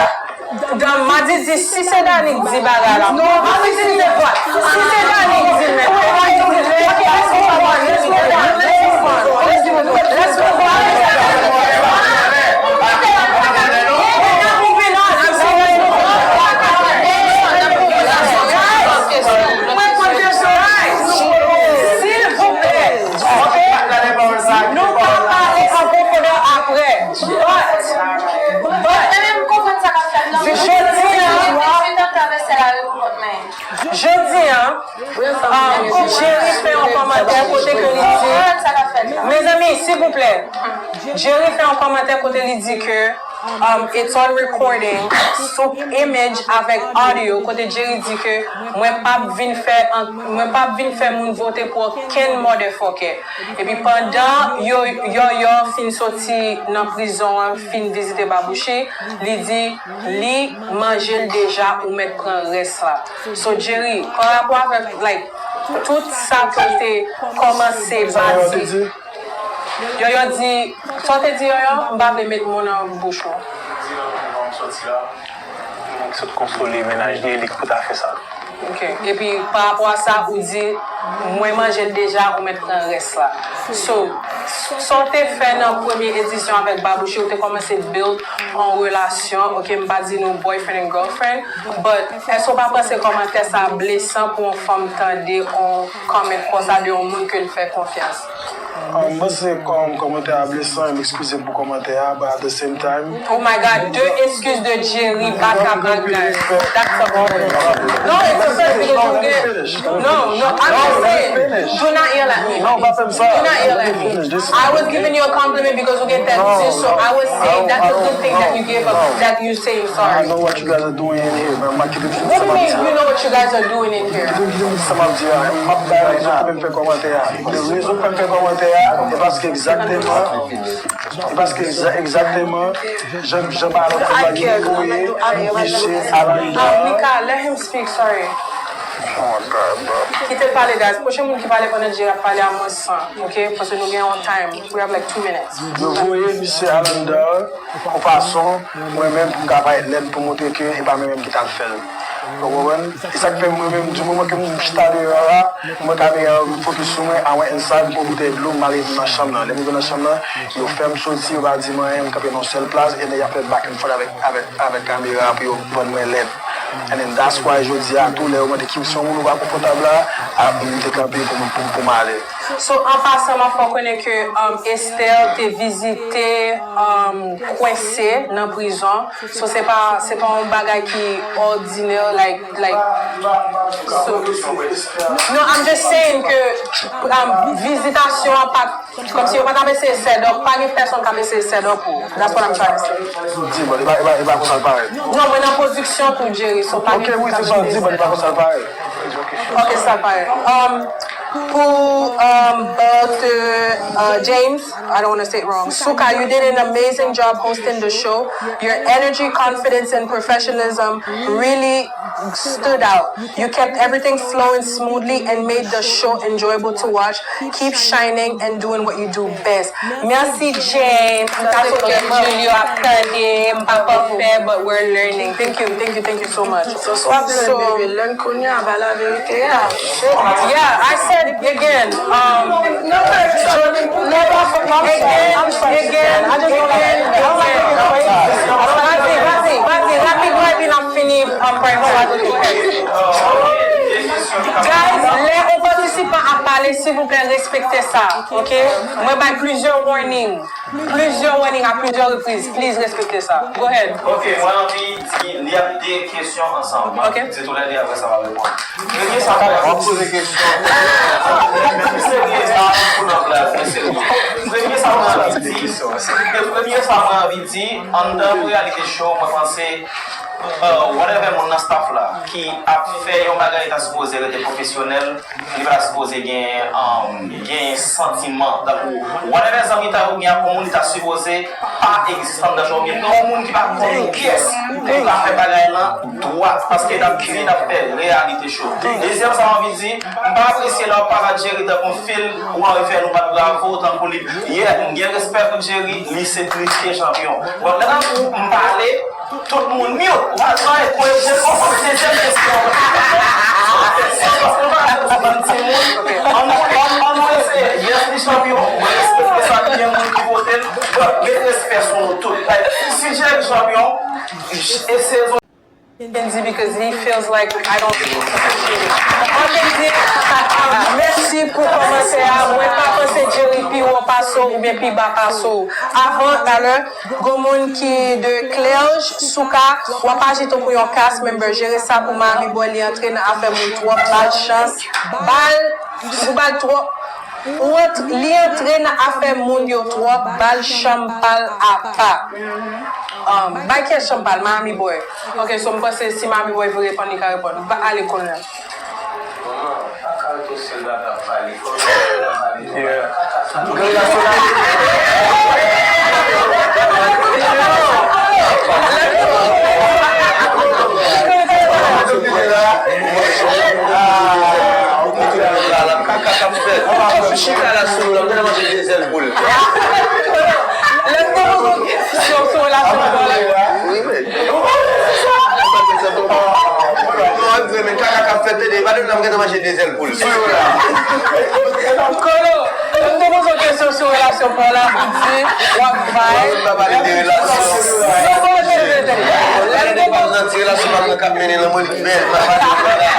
Dan Madi di, si se Dani k di bagay la. Non, Madi di se vwa. Si se Dani k di l, men. Ok, let's move on, let's move on, let's move on, let's move on, let's move on. Let's move on. Moving on, I'm sorry. Guys, silvouplè. Ok? Nou ka pale an pwofondè apre. But, but, jodi a, jodi a, um, Jerry fè yon kòmantè kote ke li di, mezanmi, silvouplè, Jerry fè yon kòmantè kote li di ke, um, it's on recording, sou Image avèk audio, kote Jerry di ke mwen p ap vin fè an-, mwen p ap vin fè moun vote pou okenn motherfucker. Epi pandan yo, Yòyò fin soti nan prizon an, fin vizite Babouchi, li di li manje l deja, ou mèt pran rès la. So Jerry, pa rapò avèk, like, tout sa ke w te kòmanse bati. Yòyò di, sa w te di Yòyò? M pa vle met mo nan bouch ou. Di nan prizon m soti la, m sot konsole mennaj li, li k pou ta fè sa. Ok. Epi, pa rapò a sa, ou di, mwen manje l deja, ou mèt pran rès la. So, sa w te fè nan premye edisyon avèk Babouchi, ou te kòmanse build yon relasyon, ok, m pa di nou boyfriend and girlfriend, but èske w pa panse kòmantè sa blesan pou yon fanm tande yon comment konsa de yon moun ke l fè konfyans? Um, mwen se kòm kòmantè a blesan, e m eskize m pou kòmantè a, but at the same time, Oh my God, de excuse de Jerry, baka bagay. That's a problem. No, it's a problem because you get, no, no, I'm just saying, do not yell at me. Non, pa fè m sa. Do not yell at me. I was giving you a compliment because you get that this, so I was saying that's a good thing that you gave up, that you say you're sorry. I know what you guys are doing in here, man. What do you mean you know what you guys are doing in here? Sa m ap di a, m ap bay rezon pou m fè kòmantè a. Rezon pou m fè kòmantè a, e paske egzakteman, e paske egza-, egzakteman, jan, jan Alan te voye misye Alan. Ah, Mika, let him speak, sorry. Kite l pale, guys. Pwochen moun ki pale pandan Jerry ap pale a, mwen san, ok? Paske nou gen yon time. We have, like, two minutes. Yo voye misye Alan dèyè yon fason, mwen menm, pou m ka parèt lèd, pou montre ke e pa mwen menm ki t al fè l. Ou konprann? E sa k fè mwen menm, di moman ke m chita deyò a, mwen kamera an fokis sou mwen, I went inside, m pran boutèy dlo, m ale nan chanm nan. Lè m rive nan chanm nan, yo fè m soti, yo pa di m anyen, m kanpe nan yon sèl plas, e nèg y ap fè back and forth avèk, avèk, avèk kamera an pou yo vann mwen lèd. And then that's why jodi a tou, lè yo mande ki se yon moun ou pa konfòtab la, a, m te kanpe pou m, pou, pou m ale. So, an pasan, m ap fè w konnen ke, um, Esther te vizite, um, Kwense nan prizon. So, se pa, se pa yon bagay ki òdinè, like, like, so, no, I'm just saying ke, um, vizitasyon an pa t, kòmsi yo pa t ap eseye set up, pa gen pèsonn k ap eseye set up ou. That's what I'm trying to say. Di, but e pa, e pa, e pa konsa l parèt. Non, mwen nan pwodiksyon tou, Jerry, so pa gen. Ok, wi, se sa w di, but e pa konsa l parèt. Ok, sa parèt. Um, pou, um, Butter, uh, James, I don't want to say it wrong. Suka, you did an amazing job hosting the show. Your energy, confidence, and professionalism really stood out. You kept everything flowing smoothly and made the show enjoyable to watch. Keep shining and doing what you do best. Mèsi, James. M ka sot lè Julio ap tande. M pa pafè, but we're learning. Thank you, thank you, thank you so much. So, so, so, lè n kounye a, ba laverite a. Yeah, I said again. Um, again, again, again, again. Vas-y, vas-y, vas-y, rapidman, epi n ap fini, um, pray for Guys, lè yon patisipan ap pale, silvouplè, respekte sa, ok? Mwen bay plizyè warning. Plizyè warning a plizyè repriz. Please, respekte sa. Go ahead. Ok, mwen anvi di, li ap de kesyon ansanm. Mwen anvi di toulède, apre sa, m ap reponn. Premye sa mwen anvi di. W ap poze kesyon. Premye sa mwen anvi di, premye sa mwen anvi di, anndan Reality Show, mwen panse, uh, whatever moun nan staff la ki ap fè yon bagay ta sipoze rete pwofesyonèl, li pa ta sipoze gen, um, gen santiman. Tankou, whatever zanmitay ou gen ak yon moun, li ta sipoze pa egziste anndan show. Oubyen gen yon moun ki pa konn pyès pou ta fè bagay lan dwat, paske l ap kite, l ap fè Reality Show. Dezyèm sa m anvi di, m pa apresye lè w ap parad Jerry tankou yon fil, ou anvi fè nou bat bravo, tankou li. Yeah, m gen respè pou Jerry, li se plis ke chanpyon. Bon, lè nan kou m pale, tout moun mute. Ou pa bezwen konnen, se konsa, dezyèm kesyon. Paske nou pa la pou bann timoun. An nou, an, an nou eseye. Yes, li chanpyon. Mwen respekte sa, gen moun ki vote l. But, met respè sou nou tout. Like, si Jerry chanpyon, e sezon Kenzie, because he feels like I don't appreciate it. Mwen te di, mèsi pou kòmantè a. Mwen pa panse Jerry pi wo pase w oubyen pi ba pase w. Avan, talè, gon moun ki de Clerge, Souka, w ap aji tankou yon cast member. Jere sa pou Miami Boy, li antre nan afè moun twòp, ba l chans. Ba l, ou ba l twòp. Ou ant-, li antre nan afè moun yo twòp, ba l chanm pa l apa. Um, bay kiyès chanm pa l, Miami Boy. Ok, so m panse si Miami Boy vle reponn, li ka reponn. Ba, ale kounye a. Kaka k ap fèt. Chita la sou nou la, m gentan manje de zèl poul. Lè m te poze w kesyon sou relasyon pa w la. Wi, men. Ou pa wè sa? Ou pa wè sa? Non, men kaka k ap fèt, tande, pa de la, m gentan manje de zèl poul. Sou yo la. Kolo, lè m te poze w kesyon sou relasyon pa w la, ou di w ap bay. Mwen pa pale de relasyon. Non, non, non, non, non, non. Lè m te poze w nan ti relasyon pa mwen k ap mennen nan mwen bèl, pa pale de la.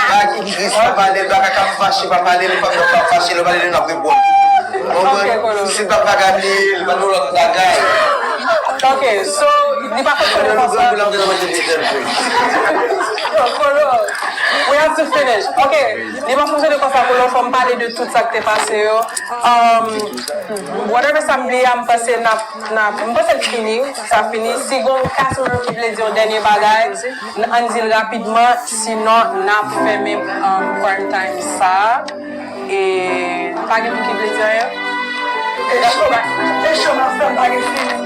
Pa ki tris, pa pale, pa kaka fache, pa pale, nou pa, nou pa fache, nou pale de n ap reponn. Konprann? Ok, Kolo. Si pa bagay li, li pa nou lòt bagay. Ok, so, li pa fonksyone konsa. Kolo, we have to finish. Ok, li pa fonksyone konsa, Kolo, fò m pale de tout sa k te pase yo. Um, whatever sa m bliye a, m panse n ap, n ap, m panse l fini, sa fini. Si gon cast member ki vle di yon dènye bagay, n-, ann di l rapidman, sinon n ap fèmen, um, prime time sa. E pa gen moun ki vle di anyen? E cho, e cho m ap fè, m pa gen fini.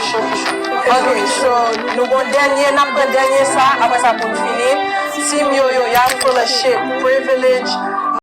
Cho ki cho. Ok, so, nou gon dènye, n ap pran dènye sa, apre sa pou n fini. Team Yoyo, y'all full of shit. Privilege,